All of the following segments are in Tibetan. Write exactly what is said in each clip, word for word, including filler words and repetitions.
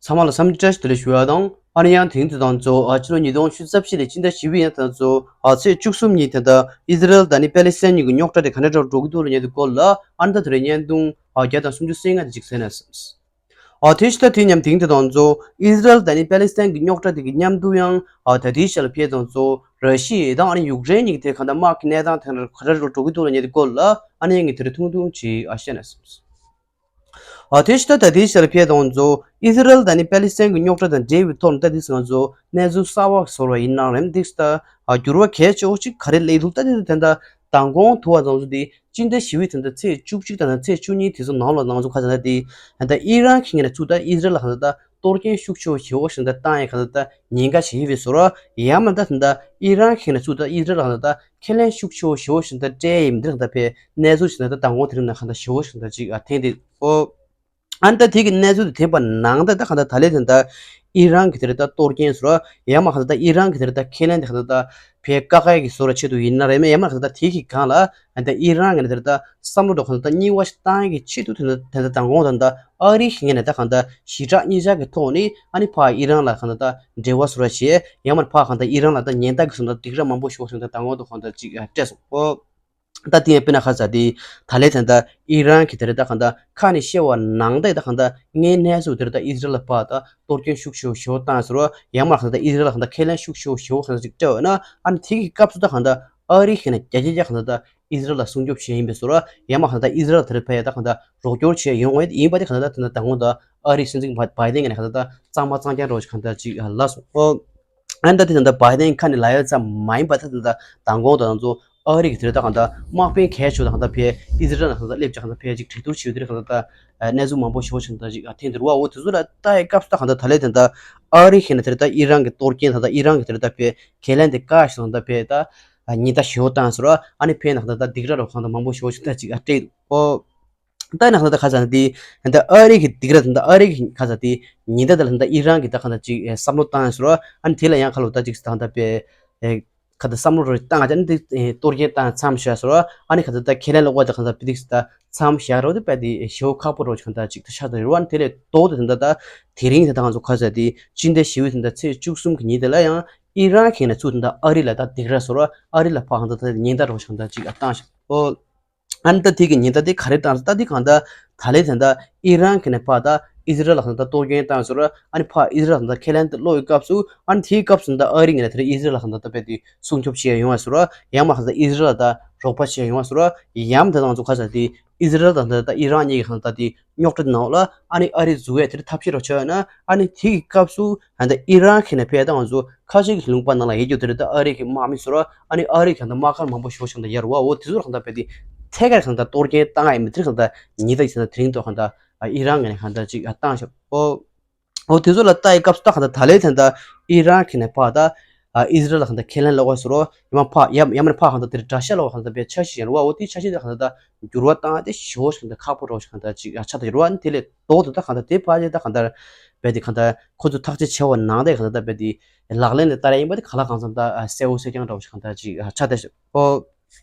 ཚང་མ་ལ་འཚམས་འདྲི་བཀྲ་ཤིས་བདེ་ལེགས་ཞུ་ཡ་དང་། ཨ་ནི་ཡང་དེ་རིང་དེ་དང་གཙོ་བོ་ཨ་ཕྱི་ལོ་ཉིས་སྟོང་ཉི་ཤུ་རྩ་བཞི་ལོའི་སྤྱི་ཟླ་བཞི་པའི་ཡང་དང་གཙོ་བོ་ཨ་ཚེས་བཅུ་གསུམ་ཉིན་དེ་ལྟ་ཨི་ཟི་རལ་དང་ནི་པེ་ལི་སི་ཐན་གཉིས་ཀྱི་རྙོག་དྲ་དེ་ག་འདྲ་འདྲ་འགྲོ་གི་འདུག་ལབ་མཁན་དེ་སྐོར་ལ། ཨ་ནི་ད་དེ་རིང་བརྙན་ཐུང་ཨ་བརྒྱ་དང་སུམ་ཅུ་སོ་ལྔ་དེ་ཅིག་གསན་ན་བསམས། ཨ་དེ་ཕྱི་ད་དེ་མཉམ་དེ་རིང་དེ་དང་གཙོ་བོ་ཨི་ཟི་རལ་དང་ནི་པེ་ལི་སི་ཐན་གྱི་རྙོག་དྲ་དེ་གི་མཉམ་དུ་ཡང་ཨ་ད་དེའི་ཆ་ལ་ཕེབས་དང་གཙོ་བོ་ར་ཤི་ཡ་དང་ཨ་ནི་ཡུཀ་རེན་གཉིས་ཀྱི་དེ་ག་འདྲ་དམག་གི་གནས་སྟངས་དེ་ག་འདྲ་འགྲོ་གི་འདུག་ལབ་མཁན་དེ་སྐོར་ལ། ཨ་ནི་ཡང་ངས་དེ་རིང་ཐུང་ཐུང་ཅིག་ཨ་བཤད་ན་བསམས། ཨ་དེ་ཕྱི་ད་ད་ལྟའི་ཆར་ཕེབས་དང་གཙོ་བོ་ཨི་ཟི་རལ་དང་ནི་པེ་ལི་སི་ཐན་གྱི་རྙོག་དྲ་དང་འབྲེལ་བའི་ཐོག་ནས་ད་དེ་ང་ཚོ་གནས་ཚུལ་གསར་པ་བཟོ་བ་ཡིན་ན་རེད། འདི་ད་ཨ་འགྱུར་བ་གལ་ཆེ་བོ་ཅིག་ག་རེ་སླེབས་འདུག་ད་དེ་དེ་འདྲ་མདང་དགོང་དུ་བ་ཙམ་ཚོ་དེ་སྤྱི་ཟླ་བཞི་པའི་དེ་འདྲ་ཚེས་བཅུ་གཅིག་དང་ཚེས་བཅུ་གཉིས་དེ་ཚོ་ནང་ལོགས་ནང་ཚོ་ཁ་ཚ་ད་དེ་ད་ཨི་རན་གྱི་ངོས་ནས་ཚུར་ད་ཨི་ཟི་རལ་ལ་ཁ་ཚ་ད་གཏོར་སྐྱོན་ཤུགས་ཆེ་བོ་ཞེ་བོ་ཞིག་ད་བཏང་ཡས་ཁ་ཚ་ད་ཉེན་ཁ་ཞིག་ཡོད་པའི་བཟོ་འདྲ། ཡང་མིན་ད་ད་ཨི་རན་གྱི་ངོས་ནས་ཚུར་ད་ཨི་ཟི་རལ་ལ་ཁ་ཚ་ད་ཁས་ལེན་ཤུགས་ཆེ་བོ་ཞེ་བོ་ཞིག་ད་སྤྲད་ཡས་མི་འདི་རང་ད་ཕེ་གནས་ཚུལ་ཞིག་ད་ད་མདང་དགོང་དེ་རིང་ན་ཁ་ད་ཞེ་བོ་ཞིག་ད་ཅིག་ཨ་ཐེངས་དེ་ཨོ། ཨ་ནི་ད་དེ་གི་གནས་ཚུལ་དེ་ཐོན་པ་ནང་ད་ད་གང་ལྟར་ད་ལས་དེ་ད་ཨི་རན་གྱི་དེ་རེད་ད་གཏོར་སྐྱོན་ཟེར་བ། ཡང་མ་གང་ལྟར་ད་ཨི་རན་གྱི་དེ་རེད་ད་ཁས་ལེན་དེ་གང་ལྟར་ད་ཕེ་བཀག་ཡས་ཀྱི་བཟོ་འདྲ་ཆེད་དུ་ཡིན་ན་རེད་མེད། ཡང་མ་གང་ལྟར་ད་དེ་གི་སྒང་ལ་ཨ་ད་ཨི་རན་གྱི་དེ་རེད་ད་བསམ་བློ་འདྲ་གང་ལྟར་ད་རྙིང་བ་ཞིག་བཏང་ཡས་ཀྱི་ཆེད་དུ་དེ་ད་དེ་ད་མདང་དགོང་ད་ད་ཨ་རི་གི་ངོས་ནས་ད་གང་ལྟར་ཞི་དྲག་གཉིས་ཆར་གྱི་ཐོག་ནས་ཨ་ནི་ཕར་ཨི་རན་ལ་གང་ལྟར་ད་འབྲེལ་བ་བཟོ་འདྲ་བྱས། ཡང་མ་ཕར་གང་ལྟར་ཨི་རན་ལ་ད་ཉེན་བརྡ་གི་བཟོ་འདྲ་སྡིགས་ར་མང་པོ་ཞིག་བཟོ་འདྲ་མདང་དགོང་ད་གང་ལྟར་ཅིག་སྤྲད་སོང་ཨོ། ད་དེ་ཡང་དཔེར་ན་ཁ་ཚ་དེ་ད་ལས་དེ་འདྲ་ཨི་རན་གྱི་དེ་རེད་ད་གང་ལྟར་ཁ་ནས་བཤད་པ་ནང་ད་ད་གང་ལྟར་ངའི་གནས་ཚུལ་དེ་རེད་ད་ཨི་ཟི་རལ་ལ་ཕར་ད་གཏོར་སྐྱོན་ཤུགས་ཆེ་བོ་ཞེ་བོ་བཏང་ཟེར་བ། ཡང་མ་གང་ལྟར་ཨི་ཟི་རལ་ལ་གང་ལྟར་ཁས་ལེན་ཤུགས་ཆེ་བོ་ཞེ་བོ་གང་ལྟར་ཅིག་སྤྲད་པ་ན། ཨ་ནི་དེ་གི་སྐབས་སུ་ད་གང་ལྟར་ཨ་རི་གི་ངོས་ནས་བརྒྱ་ཆ་བརྒྱ་གང་ལྟར་ད་ཨི་ཟི་རལ་ལ་སྲུང་སྐྱོབ་བྱས་ཡིན་པའི་བཟོ་འདྲ། ཡང་མ་གང་ལྟར་ཨི་ཟི་རལ་དེ་རེད་ཕར་ད་གང་ལྟར་རོགས་སྐྱོར་བྱས་ཡོང་བ་ཡིན་པ་དེ་གང་ལྟར་ད་དེ་འདྲ་མདང་དགོང་ད་ཨ་རིའི་སྲིད་འཛིན་བྷའི་ཌེན་ངོས་ནས་གང་ལྟར་ད་གཙང་མ་གཙང་རྐྱང་འདྲ་བོ་ཞིག་གང་ལྟར་ཅིག་ལབ་སོང་ཨོ། ཨ་ནི་ད་དེ་ད་ལྟ་བྷའི་ཌེན་ཁ་ནས་ལབ་ཡ་ཙམ་མ་ཡིན་པ་ད་ད་ལྟ་མདང་དགོང་དང་ང་ཚོ་ཨ་རི་གི་དེ་ད་གང་ལྟ་དམག་དཔོན་གལ་ཆེ་བ་དང་གང་ལྟ་ཕེ་ཨི་ཟི་རལ་ལ་གང་ལྟ་སླེབས་ཀྱི་གང་ལྟ་ཕེ་ཅིག་གྲོས་བསྡུར་བྱེད་དུས་གང་ལྟ་ད་གནས་ཚུལ་མང་པོ་ཞེ་པོ་ཞིག་གང་ལྟ་ཅིག་ཐེངས་འདིར་བ་འོ་དེ་ཚོ་ལ་ལྟ་ཡི་སྐབས་སུ་ད་གང་ལྟ་ད་ལས་དེ་ད་ཨ་རི་གི་ངོས་ནས་དེ་ད་ཨི་རན་གྱི་གཏོར་སྐྱོན་དང་ད་ཨི་རན་གྱི་དེ་ད་ཕེ་ཁས་ལེན་དེ་བཀག་ཞིག་དང་ད་ཕེ་ད་ཉེན་བརྡ་ཞེ་པོ་བཏང་ཟེར་བ། ཨ་ནི་ཕེ་ན་གང་ལྟ་ད་སྡིགས་ར་རོགས་གང་ལྟ་མང་པོ་ཞེ་པོ་ཞིག་ད་ཅིག་སྤྲད་འདུག་ཨོ། ད་ནང་ལ་ད་ཁ་ཚ་དེ་ད་ཨ་རི་གི་སྡིགས་ར་དང་ད་ཨ་རི་གི་ཁ་ཚ་དེ་ཉེན་བརྡ་དང་ད་ཨི་རན་གི་ད་གང་ལྟར་ཅིག་བསམ་བློ་བཏང་ཟེར་བ། ཨ་ནི་དེ་ལ་ཡང་ཁ་ལོ་ད་ཅིག་ད་གང་ལྟར་པའི་ཁ་ད་བསམ་བློ་རོ་བཏང་ཨ་ནི་དེ་གཏོར་སྐྱོན་བཏང་མཚམས་བཞག་ཟེར་བ། ཨ་ནི་ཁ་ད་ད་ཁས་ལེན་ལོག་པ་ད་གང་ལྟར་པི་ཏིག་ད་མཚམས་བཞག་རོ་དེ་པ་དེ་ཞེ་པོ་ཁག་པོ་རོ་གང་ལྟར་ཅིག་ད་ཆགས་ད་རེད་བ། ཨ་ནི་དེ་ལས་ལྡོག་ཏུ་ད་ད་དེ་རིང་ད་ད་ང་ཚོ་ཁ་ཚ་དེ་སྤྱི་ཟླ་བཞི་པའི་ད་ད་ཚེས་བཅུ་གསུམ་གི་ཉིན་དེ་ལ་ཡང་ཨི་རན་གི་ངོས་ནས་ཚུར་ད་ད་ཨ་རི་ལ་ད་སྡིགས་ར་ཟེར་བ། ཨ་རི་ལ་ཕར་གང་ལྟར་ད་ཉེན་བརྡ་རོ་གང་ལྟར་ཅིག་ཨ་བཏང་ཤག་ཨོ། ཨ་ནི་ད་དེ་གི་ཉེན་བརྡ་དེ་ག་རེ་བཏང་ད་དེ་གང་ལྟར་ད་ལས་དེ་འདྲ་ཨི་རན་གི་ངོས་ནས་ཕར་ད་ཨི་ཟི་རལ་ལ་གང་ལྟར་གཏོར་སྐྱོན་བཏང་ཟེར་བ། ཨ་ནི་ཕར་ཨི་ཟི་རལ་ལ་གང་ལྟར་ཁས་ལེན་དེ་ལོག་ཡི་སྐབས་སུ་ཨ་ནི་དེའི་སྐབས་སུ་ད་ཨ་རི་ངོས་ནས་དེ་ཨི་ཟི་རལ་ལ་གང་ལྟར་ད་པའི་དེ་སྲུང་སྐྱོབ་བྱེད་ཡོང་བ་ཟེར་བ། ཡང་མ་གང་ལྟར་ཨི་ཟི་རལ་ལ་ད་རོགས་པ་བྱེད་ཡོང་བ་ཟེར་བ། ཡང་ད་ང་ཚོ་ཁ་ཚ་དེ་ཨི་ཟི་རལ་དང་ད་ད་ཨི་རན་གཉིས་ཀྱི་གང་ལྟར་དེ་རྙོག་དྲ་དེ་ནང་ལ་ཨ་ནི་ཨ་རི་འཛུལ་ཡས་དེ་ཐབས་ཤེས་རོགས་བྱས་ན། ཨ་ནི་དེ་གི་སྐབས་སུ་ད་ཨི་རན་གི་ངོས་ནས་ཕར་ད་ང་ཚོ་ཁ་ཆེ་གི་ལུང་པ་ནང་ལ་ཡོད་རྒྱུ་དེ་རེད་ད་ཨ་རི་གི་དམག་མི་ཟེར་བ། ཨ་ནི་ཨ་རི་གི་གང་ལྟར་དམག་སྒར་མང་པོ་ཞེ་པོ་ཞིག་གང་ལྟར་ཡོད་རེད་བ། འོ་དེ་ཚོ་གང་ལྟར་པའི་དེ་ཐད་ཀར་གང་ལྟར་གཏོར་སྐྱོན་བཏང་ཡས་མི་དེ་གང་ལྟར་ཉེན་བརྡ་ཡིན་ན་དེ་རིང་ཐོག་གང་ལྟར་ཨི་རན་གི་ངོས་ནས་གང་ལྟར་ཅིག་བཏང་ཤག་ཨོ། འོ་དེ་ཚོ་ལ་ལྟ་ཡི་སྐབས་སུ་ད་གང་ལྟར་ད་ལས་དེ་འདྲ་ཨི་རན་གི་ངོས་ནས་ཕར་ད་ཨ་ཨི་ཟི་རལ་ལ་གང་ལྟར་ཁས་ལེན་ལོག་པ་ཟེར་རོ། ཡང་མ་ཕར་ཡང་ཡང་མ་ཕར་གང་ལྟར་དེར་དགྲ་ཤ་ལོག་པ་གང་ལྟར་པའི་འཆར་གཞི་ཡིན་རོ་བ། འོ་དེའི་འཆར་གཞི་དེ་གང་ལྟར་ད་འགྱུར་བ་བཏང་དེ་ཞེ་པོ་ཞིག་གང་ལྟར་ཁག་པོ་རོ་ཞིག་གང་ལྟར་ཅིག་ཆགས་ད་ཡོད་རོ་བ། ཨ་ནི་དེ་ལས་ལྡོག་ཏུ་ད་གང་ལྟར་དེ་ཕར་ཅིག་ད་གང་ལྟར་པའི་དེ་གང་ལྟར་ཁོ་ཚོ་ཐག་གཅོད་བྱས་པ་ནང་དེ་གང་ལྟར་ད་པའི་དེ་ལག་ལེན་ལ་བསྟར་ཡ་ཡིན་པ་དེ་ག་ལ་གང་འཚམ་ད་གསལ་པོ་གསལ་རྐྱང་འདྲ་བོ་ཞིག་གང་ལྟར་ཅིག་ཆགས་ད་ཞིག་ཨོ།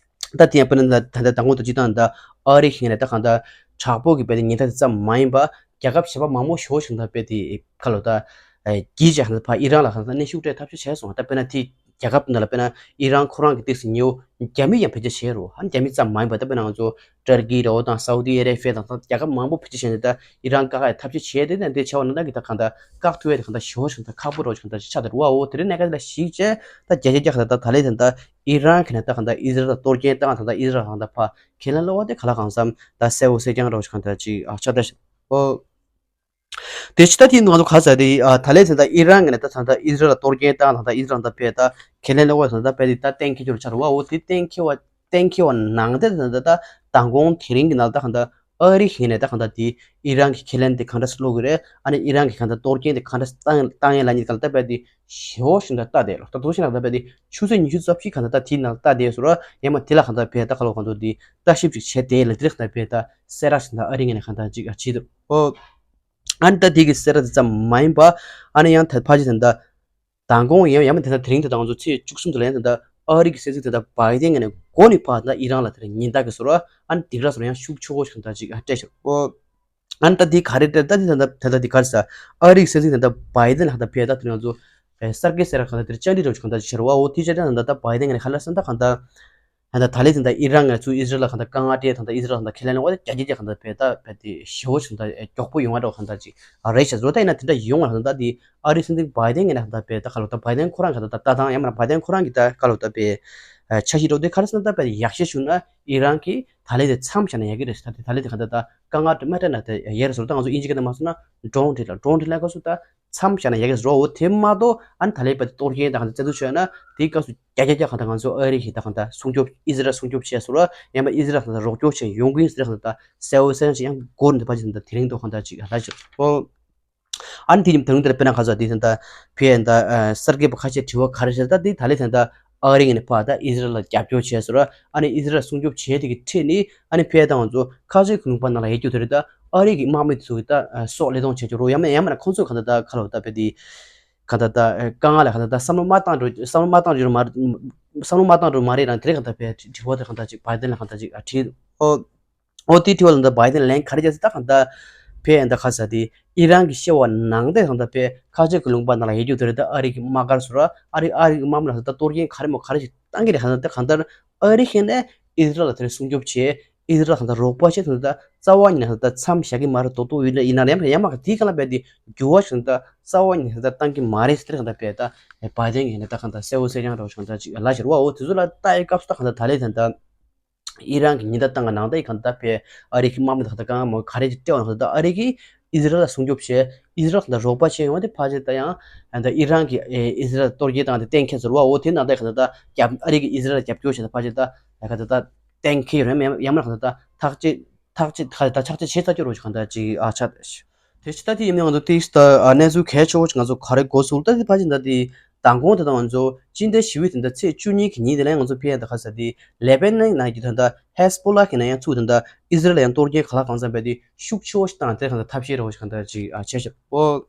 ད་དེ་ཡང་དཔེར་ན་ད་ལྟ་དང་པོ་ད་སྤྱི་བཏང་ད་ཨ་རི་གི་ངོས་ནས་ད་གང་ལྟར་དྲག་པོ་གི་དཔེ་དེ་ཉེན་བརྡ་དེ་ཙམ་མ་ཡིན་པ་རྒྱལ་ཁབ་གཞན་པ་མང་པོ་ཞེ་པོ་ཞིག་ད་དཔེ་དེ་ཁ་ལོ་ད་གིས་ཀྱང་ཕར་ཨི་རན་ལ་གང་ལྟར་གནོན་ཤུགས་སྤྲད་ཐབས་ཤེས་བྱས་སོང་། ད་དཔེར་ན་དེ་རྒྱལ་ཁབ་ནང་ལ་དཔེར་ན་ཨི་རན་ཁོ་རང་གི་སྟེགས་སུ་ཉེ་བོ་རྒྱ་མི་ཡང་བེད་སྤྱོད་བྱས་རོ། ཨ་ནི་རྒྱ་མི་ཙམ་མ་ཡིན་པ་ད་དཔེར་ན་ང་ཚོ་ཏུར་ཀི་རེད་འོ་དང་སའུ་ཏི་ཨ་རེ་བྷི་ཡ་དང་ད་རྒྱལ་ཁབ་མང་པོ་བེད་སྤྱོད་བྱས་ནས་ད་ཨི་རན་བཀག་ཡ་ཐབས་ཤེས་བྱས་ཏེ་ད་དེ་བྱས་པ་ན་ད་གི་ད་གང་ལྟར་བཀག་ཐུབ་ཡ་དེ་གང་ལྟར་ཞེ་པོ་ཞིག་ད་ཁག་པོ་རོ་ཞིག་ད་ཆགས་ད་རོ་བ། འོ་དེ་རིང་གནས་སྐབས་ལ་གཞིགས་བྱས་ད་རྒྱ་རྒྱ་རྒྱ་གང་ལྟར་ད་ད་ལས་དེ་ད་ཨི་རན་གི་ངོས་ནས་ད་གང་ལྟར་ཨི་ཟི་རལ་ལ་གཏོར་སྐྱོན་བཏང་ད་ད་ཨི་ཟི་རལ་གང་ལྟར་ཕར་ཁས་ལེན་ལོག་པ་དེ་ག་ལ་གང་འཚམ་ད་གསལ་པོ་གསལ་རྐྱང་རོ་ཞིག་གང་ལྟར་ཅིག་ཨ་ཆགས་ད་ཞིག་ཨོ། དེ་ཕྱི་ད་དེ་ང་ཚོ་ག་ས་དེ་ཨ་ད་ལས་དེ་ད་ཨི་རན་གི་ངོས་ནས་ད་ད་ད་ཨི་ཟི་རལ་ལ་གཏོར་སྐྱོན་བཏང་ད་ད་ཨི་ཟི་རལ་ད་ཕར་ད་ཁས་ལེན་ལོག་པ་ད་ད་ཕར་དེ་ད་གཏན་འཁེལ་རྒྱུ་ཆགས་རོ་བ། འོ་དེ་གཏན་འཁེལ་བ་གཏན་འཁེལ་བ་ནང་དེ་ད་ད་ད་མདང་དགོང་དེ་རིང་གི་ནང་ད་གང་ལྟར་ཨ་རི་གི་ངོས་ནས་ད་གང་ལྟར་དེ་ཨི་རན་གྱི་ཁས་ལེན་དེ་གང་འདྲ་སེ་ལོག་གི་རེད། ཨ་ནི་ཨི་རན་གྱི་གང་ལྟར་གཏོར་སྐྱོན་དེ་གང་འདྲ་བཏང་བཏང་ཡས་ལ་ཉིད་གང་ལྟར་པས་དེ་ཞེ་པོ་ཞིག་ད་ལྟ་དེ་ལོ་ད་དུང་ཞིག་ད་ལྟ་པས་དེ་ཆུ་ཚོད་ཉི་ཤུ་རྩ་བཞི་གང་ལྟར་ད་དེའི་ནང་ལ་ལྟ་དེ་སོ་ར། ཡང་མ་དེ་ལ་གང་ལྟར་པས་ད་ག་ལོ་གང་ལྟར་དེ་ལྟ་ཞིབ་ཅིག་བྱས་དེ་ལ་དེ་ལ་གང་ལྟར་པས་ད་གསལ་ར་ཞིག་ད་ཨ་རི་ངོས་ནས་གང་ལྟར་ཅིག་ཨ་བྱེད་དུ་ཨོ། ཨ་ནི་ད་དེ་གི་གསལ་ར་དེ་ཙམ་མ་ཡིན་པ། ཨ་ནི་ཡང་ད་ཕ་ཅི་ད་ད་མདང་དགོང་ཡང་ཡང་མ་དེ་ད་དེ་རིང་དེ་ད་ང་ཚོ་ཚེས་བཅུ་གསུམ་དུ་ལ་ཡང་དེ་ད་ཨ་རི་གི་སྲིད་འཛིན་དེ་ད་བྷའི་ཏིན་ངོས་ནས་མགོ་ནས་ཕར་ད་ཨི་རན་ལ་དེ་ཉེན་བརྡ་གི་སོ་ར། ཨ་ནི་སྡིགས་ར་སོ་ར་ཡང་ཤུགས་ཆེ་བོ་ཞིག་ད་ཅིག་ཨ་སྤྲད་ཤག་ཨོ། ཨ་ནི་ད་དེ་ག་རེ་སྤྲད། ད་དེ་ད་ད་ད་ད་དེ་ག་རེ་ཟ། ཨ་རིའི་སྲིད་འཛིན་ད་ད་བྷའི་ཌེན་ལ་ད་ད་ཕེ་ད་དེ་ང་ཚོ་ཨེ་གསར་སྐད་ཟེར་ར་གང་ད་དེར་བཅར་འདྲི་རོགས་གང་ད་ཅིག་བྱེད་རོགས། འོ་དེ་བྱས་ད་ད་ད་བྷའི་ཌེན་ངས་ཁ་ལ་སན་ད་གང་ད་ད་ད་ད་ལེ་དེ་ད་ཨི་རན་ངས་ཚུར་ཨི་ཟི་རལ་ལ་གང་ད་དཀའ་ངལ་སྤྲད་ད་ད་ཨི་ཟི་རལ་གང་ད་ཁས་ལེན་འོ་དེ་རྒྱ་རྒྱ་རྒྱ་གང་ད་ཕེ་ད་ཕེ་དེ་ཞེ་བོ་ཞིག་ད་མགྱོགས་པོ་ཡོང་བ་འགྲོ་གང་ད་ཅིག་ཨ་རེད་ཤག་བཟོ། ད་ཡིན་ན་དེ་འདྲ་ཡོང་བ་གང་ད་དེ་ཨ་རིའི་སྲིད་འཛིན་བྷའི་ཌེན་ངས་ན་གང་ད་ཕེ་ད་ཁ་ལོ་ད་བྷའི་ཌེན་ཁོ་རང་གང་ད་ད་ལྟ་དང་ཡང་མ་ན་བྷའི་ཌེན་ཁོ་རང་གི་ད་ཁ་ལོ་ད་ཕེ་འཆར་གཞི་འགྲོ་དེ་ག་རེ་ཟེར་ན་ད་ཕེ་ཡག་ཤོས་བྱུང་ན་ཨི་རན་གྱིས་ད་ལེ་དེ་མཚམས་བཞག་ན་ཡག་གི་རེད་ཟེར། ད་དེ་ད་ལེ་དེ་ག་ད་ད་དཀའ་ངལ་མ་སྤྲད་ན་ད་ཡག་རེད་ཟེར། ད་ང་ཚོ་དབྱིན་ཇི་སྐད་ནང་མ་སོང་ན་ཌོན་ཊི་ལ་ཌོན་ཊི་ལ་ག་སུ་ད་མཚམས་བཞག་ན་ཡག་གི་རེད་ཟེར། འོ་དེ་མ་གཏོགས་ཨ་ནི་ད་ལེ་ཕ་དེ་གཏོར་སྐྱོན་ད་ག་ད་རྩ་འཛུགས་བྱས་ན་དེའི་སྐབས་སུ་རྒྱ་རྒྱ་རྒྱ་ག་ད་ང་ཚོ་ཨ་རི་གི་ད་ག་ད་སྲུང་སྐྱོབ་ཨི་ཟི་རལ་སྲུང་སྐྱོབ་བྱས་ཟེར་བ་ཡང་མ་ཨི་ཟི་རལ་ད་ད་རོགས་སྐྱོར་བྱས་ཡོང་གི་ཡིན་ཟེར་ག་ད་གསལ་བོ་གསལ་ཞིག་ཡང་སྒོར་འདི་ཕ་ཅིག་ད་དེ་རིང་ཐོག་ག་ད་ཅིག་ལ་ཞིག་འོ། ཨ་ནི་དེ་ཉིན་ད་རུང་དེར་དཔེར་ན་ཁ་ས་དེ་ད་ཕེ་ད་གསར་འགོད་པ་ཁ་ཤས་དྲི་བ་ག་རེ་བྱས། ད་དེ་ད་ལེ་ད་ད་ཨ་རི་ངོས་ནས་ཕར་ད་ཨི་ཟི་རལ་ལ་རྒྱབ་སྐྱོར་བྱས་ཟེར་བ། ཨ་ནི་ཨི་ཟི་རལ་སྲུང་སྐྱོབ་བྱས་དེ་གི་ཁྲིད་ནི་ཨ་ནི་ཕེ་ད་ང་ཚོ་ཁ་ཆེ་གི་ལུང་པ་ནང་ལ་ཡོད་རྒྱུ་དེ་རེད། ད་ཨ་རི་གི་དམག་མི་ཚོ་གི་ད་སྲོག་བློས་གཏོང་བྱས་རྒྱུ་རོ་ཡང་མ་ཡང་མ་ན་ཁོང་ཚོ་ག་ད་ད་ཁ་ལོ་ད་ཕེ་དེ་ག་ད་ད་དཀའ་ངལ་ལ་ག་ད་ད་བསམ་བློ་མ་བཏང་རུ་བསམ་བློ་མ་བཏང་རུ་མ་བསམ་བློ་མ་བཏང་རུ་མ་རེད་རང་དེ་རེད། ག་ད་ཕེ་དྲི་བ་དེ་ག་ད་ཅིག་བྷའི་ཌེན་ལ་ག་ད་ཅིག་ཨ་དྲིས་འོ། འོ་དེའི་དྲི་བ་ལ་ད་བྷའི་ཌེན་ལན་ག་རེ་བརྒྱབ་ཟེར། ད་གང་ལྟར་ཕེ་ཡང་ད་ཁ་ས་དེ་ཨི་རན་གྱི་བཤད་པ་ནང་བསྟན་གང་ལྟར་ཕེ་ཁ་ཆེ་གི་ལུང་པ་ནང་ལ་ཡོད་རྒྱུ་དེ་རེད། ད་ཨ་རི་གི་དམག་སྒར་ཚོ་ར་ཨ་རི་ཨ་རི་གི་དམག་མི་ལ་ད་གཏོར་སྐྱོན་ག་རེ་མོ་ག་རེ་ཞིག་བཏང་གི་རེད། གང་ལྟར་ད་གང་ལྟར་ཨ་རི་ཁེ་ནས་ཨི་ཟི་རལ་ལ་དེ་རིང་སྲུང་སྐྱོབ་བྱས་ཨི་ཟི་རལ་གང་ལྟར་རོགས་པ་བྱས་ད་ད་རྩ་བ་ཉིད་ནས་ད་མཚམས་བཞག་གི་མ་རེད། རྡོག་རྡོག་ཡིན་ན་ཡིན་ན་ཡང་ཡང་མ་ག་དེའི་གང་ལ་བས་དེ་འགྱུར་བ་ཞིག་ད་རྩ་བ་ཉིད་ནས་ད་བཏང་གི་མ་རེད་ཟེར། གང་ལྟར་བས་ད་བྷའི་ཌེན་གྱི་ནས་ད་གང་ལྟར་གསལ་བོ་གསལ་རྐྱང་རོགས་ཞིག་གང་ལྟར་ཅིག་ལ་ཞེར་བ། འོ་དེ་ཚོ་ལ་ལྟ་ཡི་སྐབས་སུ་ད་གང་ལྟར་ད་ལེ་ད་ད། ཨི་རན་གྱི་ཉེན་བརྡ་བཏང་གི་ནང་ད་ཡི་གང་ལྟར་བས་ཨ་རི་གི་དམག་མི་དག་ད་གང་མོ་ག་རེ་ཅིག་སྤྲད་པ་ན་ད་ཨ་རི་གིས་ཨི་ཟི་རལ་ལ་སྲུང་སྐྱོབ་བྱས་ཨི་ཟི་རལ་ལ་རོགས་པ་བྱས་ཡོང་དེ་ཕལ་ཆེར་ད་ཡང་ད་ཨི་རན་གྱི་ཨི་ཟི་རལ་གཏོར་སྐྱོན་བཏང་དེ་གཏན་འཁེལ་ཟེར་བ། འོ་དེ་ནང་ད་ཡི་གང་ལྟར་ད་རྒྱབ་ཨ་རི་གིས་ཨི་ཟི་རལ་ལ་རྒྱབ་སྐྱོར་བྱས་ད་ཕལ་ཆེར་ད་ད་ག་ད་ད་གཏན་འཁེལ་ཡོད་རེད། ཡང་མ་གང་ལྟར་ད་ཐག་གཅོད་ཐག་གཅོད་ད་ཐག་གཅོད་བྱས་ཚར་རྒྱུ་རོགས་ཞིག་གང་ལྟར་ཅིག་ཨ་ཆ། དེ་ཕྱི་ད་དེ་ཡིན་ན་ང་ཚོ་ཏིག་ད་གནས་ཚུལ་གལ་ཆེ་བོ་ཞིག་ང་ཚོ་ག་རེ་གོ་སོང་། ད་དེ་ཕལ་ཆེར་ད་དེ་མདང་དགོང་དེ་དང་ང་ཚོ་སྤྱི་ཟླ་བཞི་པའི་དེ་ད་ཚེས་བཅུ་གཉིས་ཀྱི་ཉིན་དེ་ལ་ང་ཚོ་ཕེ་ཡ་ད་ཁ་ས་དེ་ལེ་བྷ་ནན་ནང་གི་ད་ད་ཧེ་སི་བྷོ་ལ་གི་ནང་ཡང་ཚུགས་ད་ད་ཨི་ཟི་རལ་ལ་ཡང་གཏོར་སྐྱོན་ག་ལ་གང་འཚམ་བས་དེ་ཤུགས་ཆེ་བོ་ཞིག་བཏང་དེ་གང་ད་ཐབས་ཤེས་རེ་བོ་ཞིག་གང་ད་ཅིག་ཨ་བྱས་ཤག་འོ།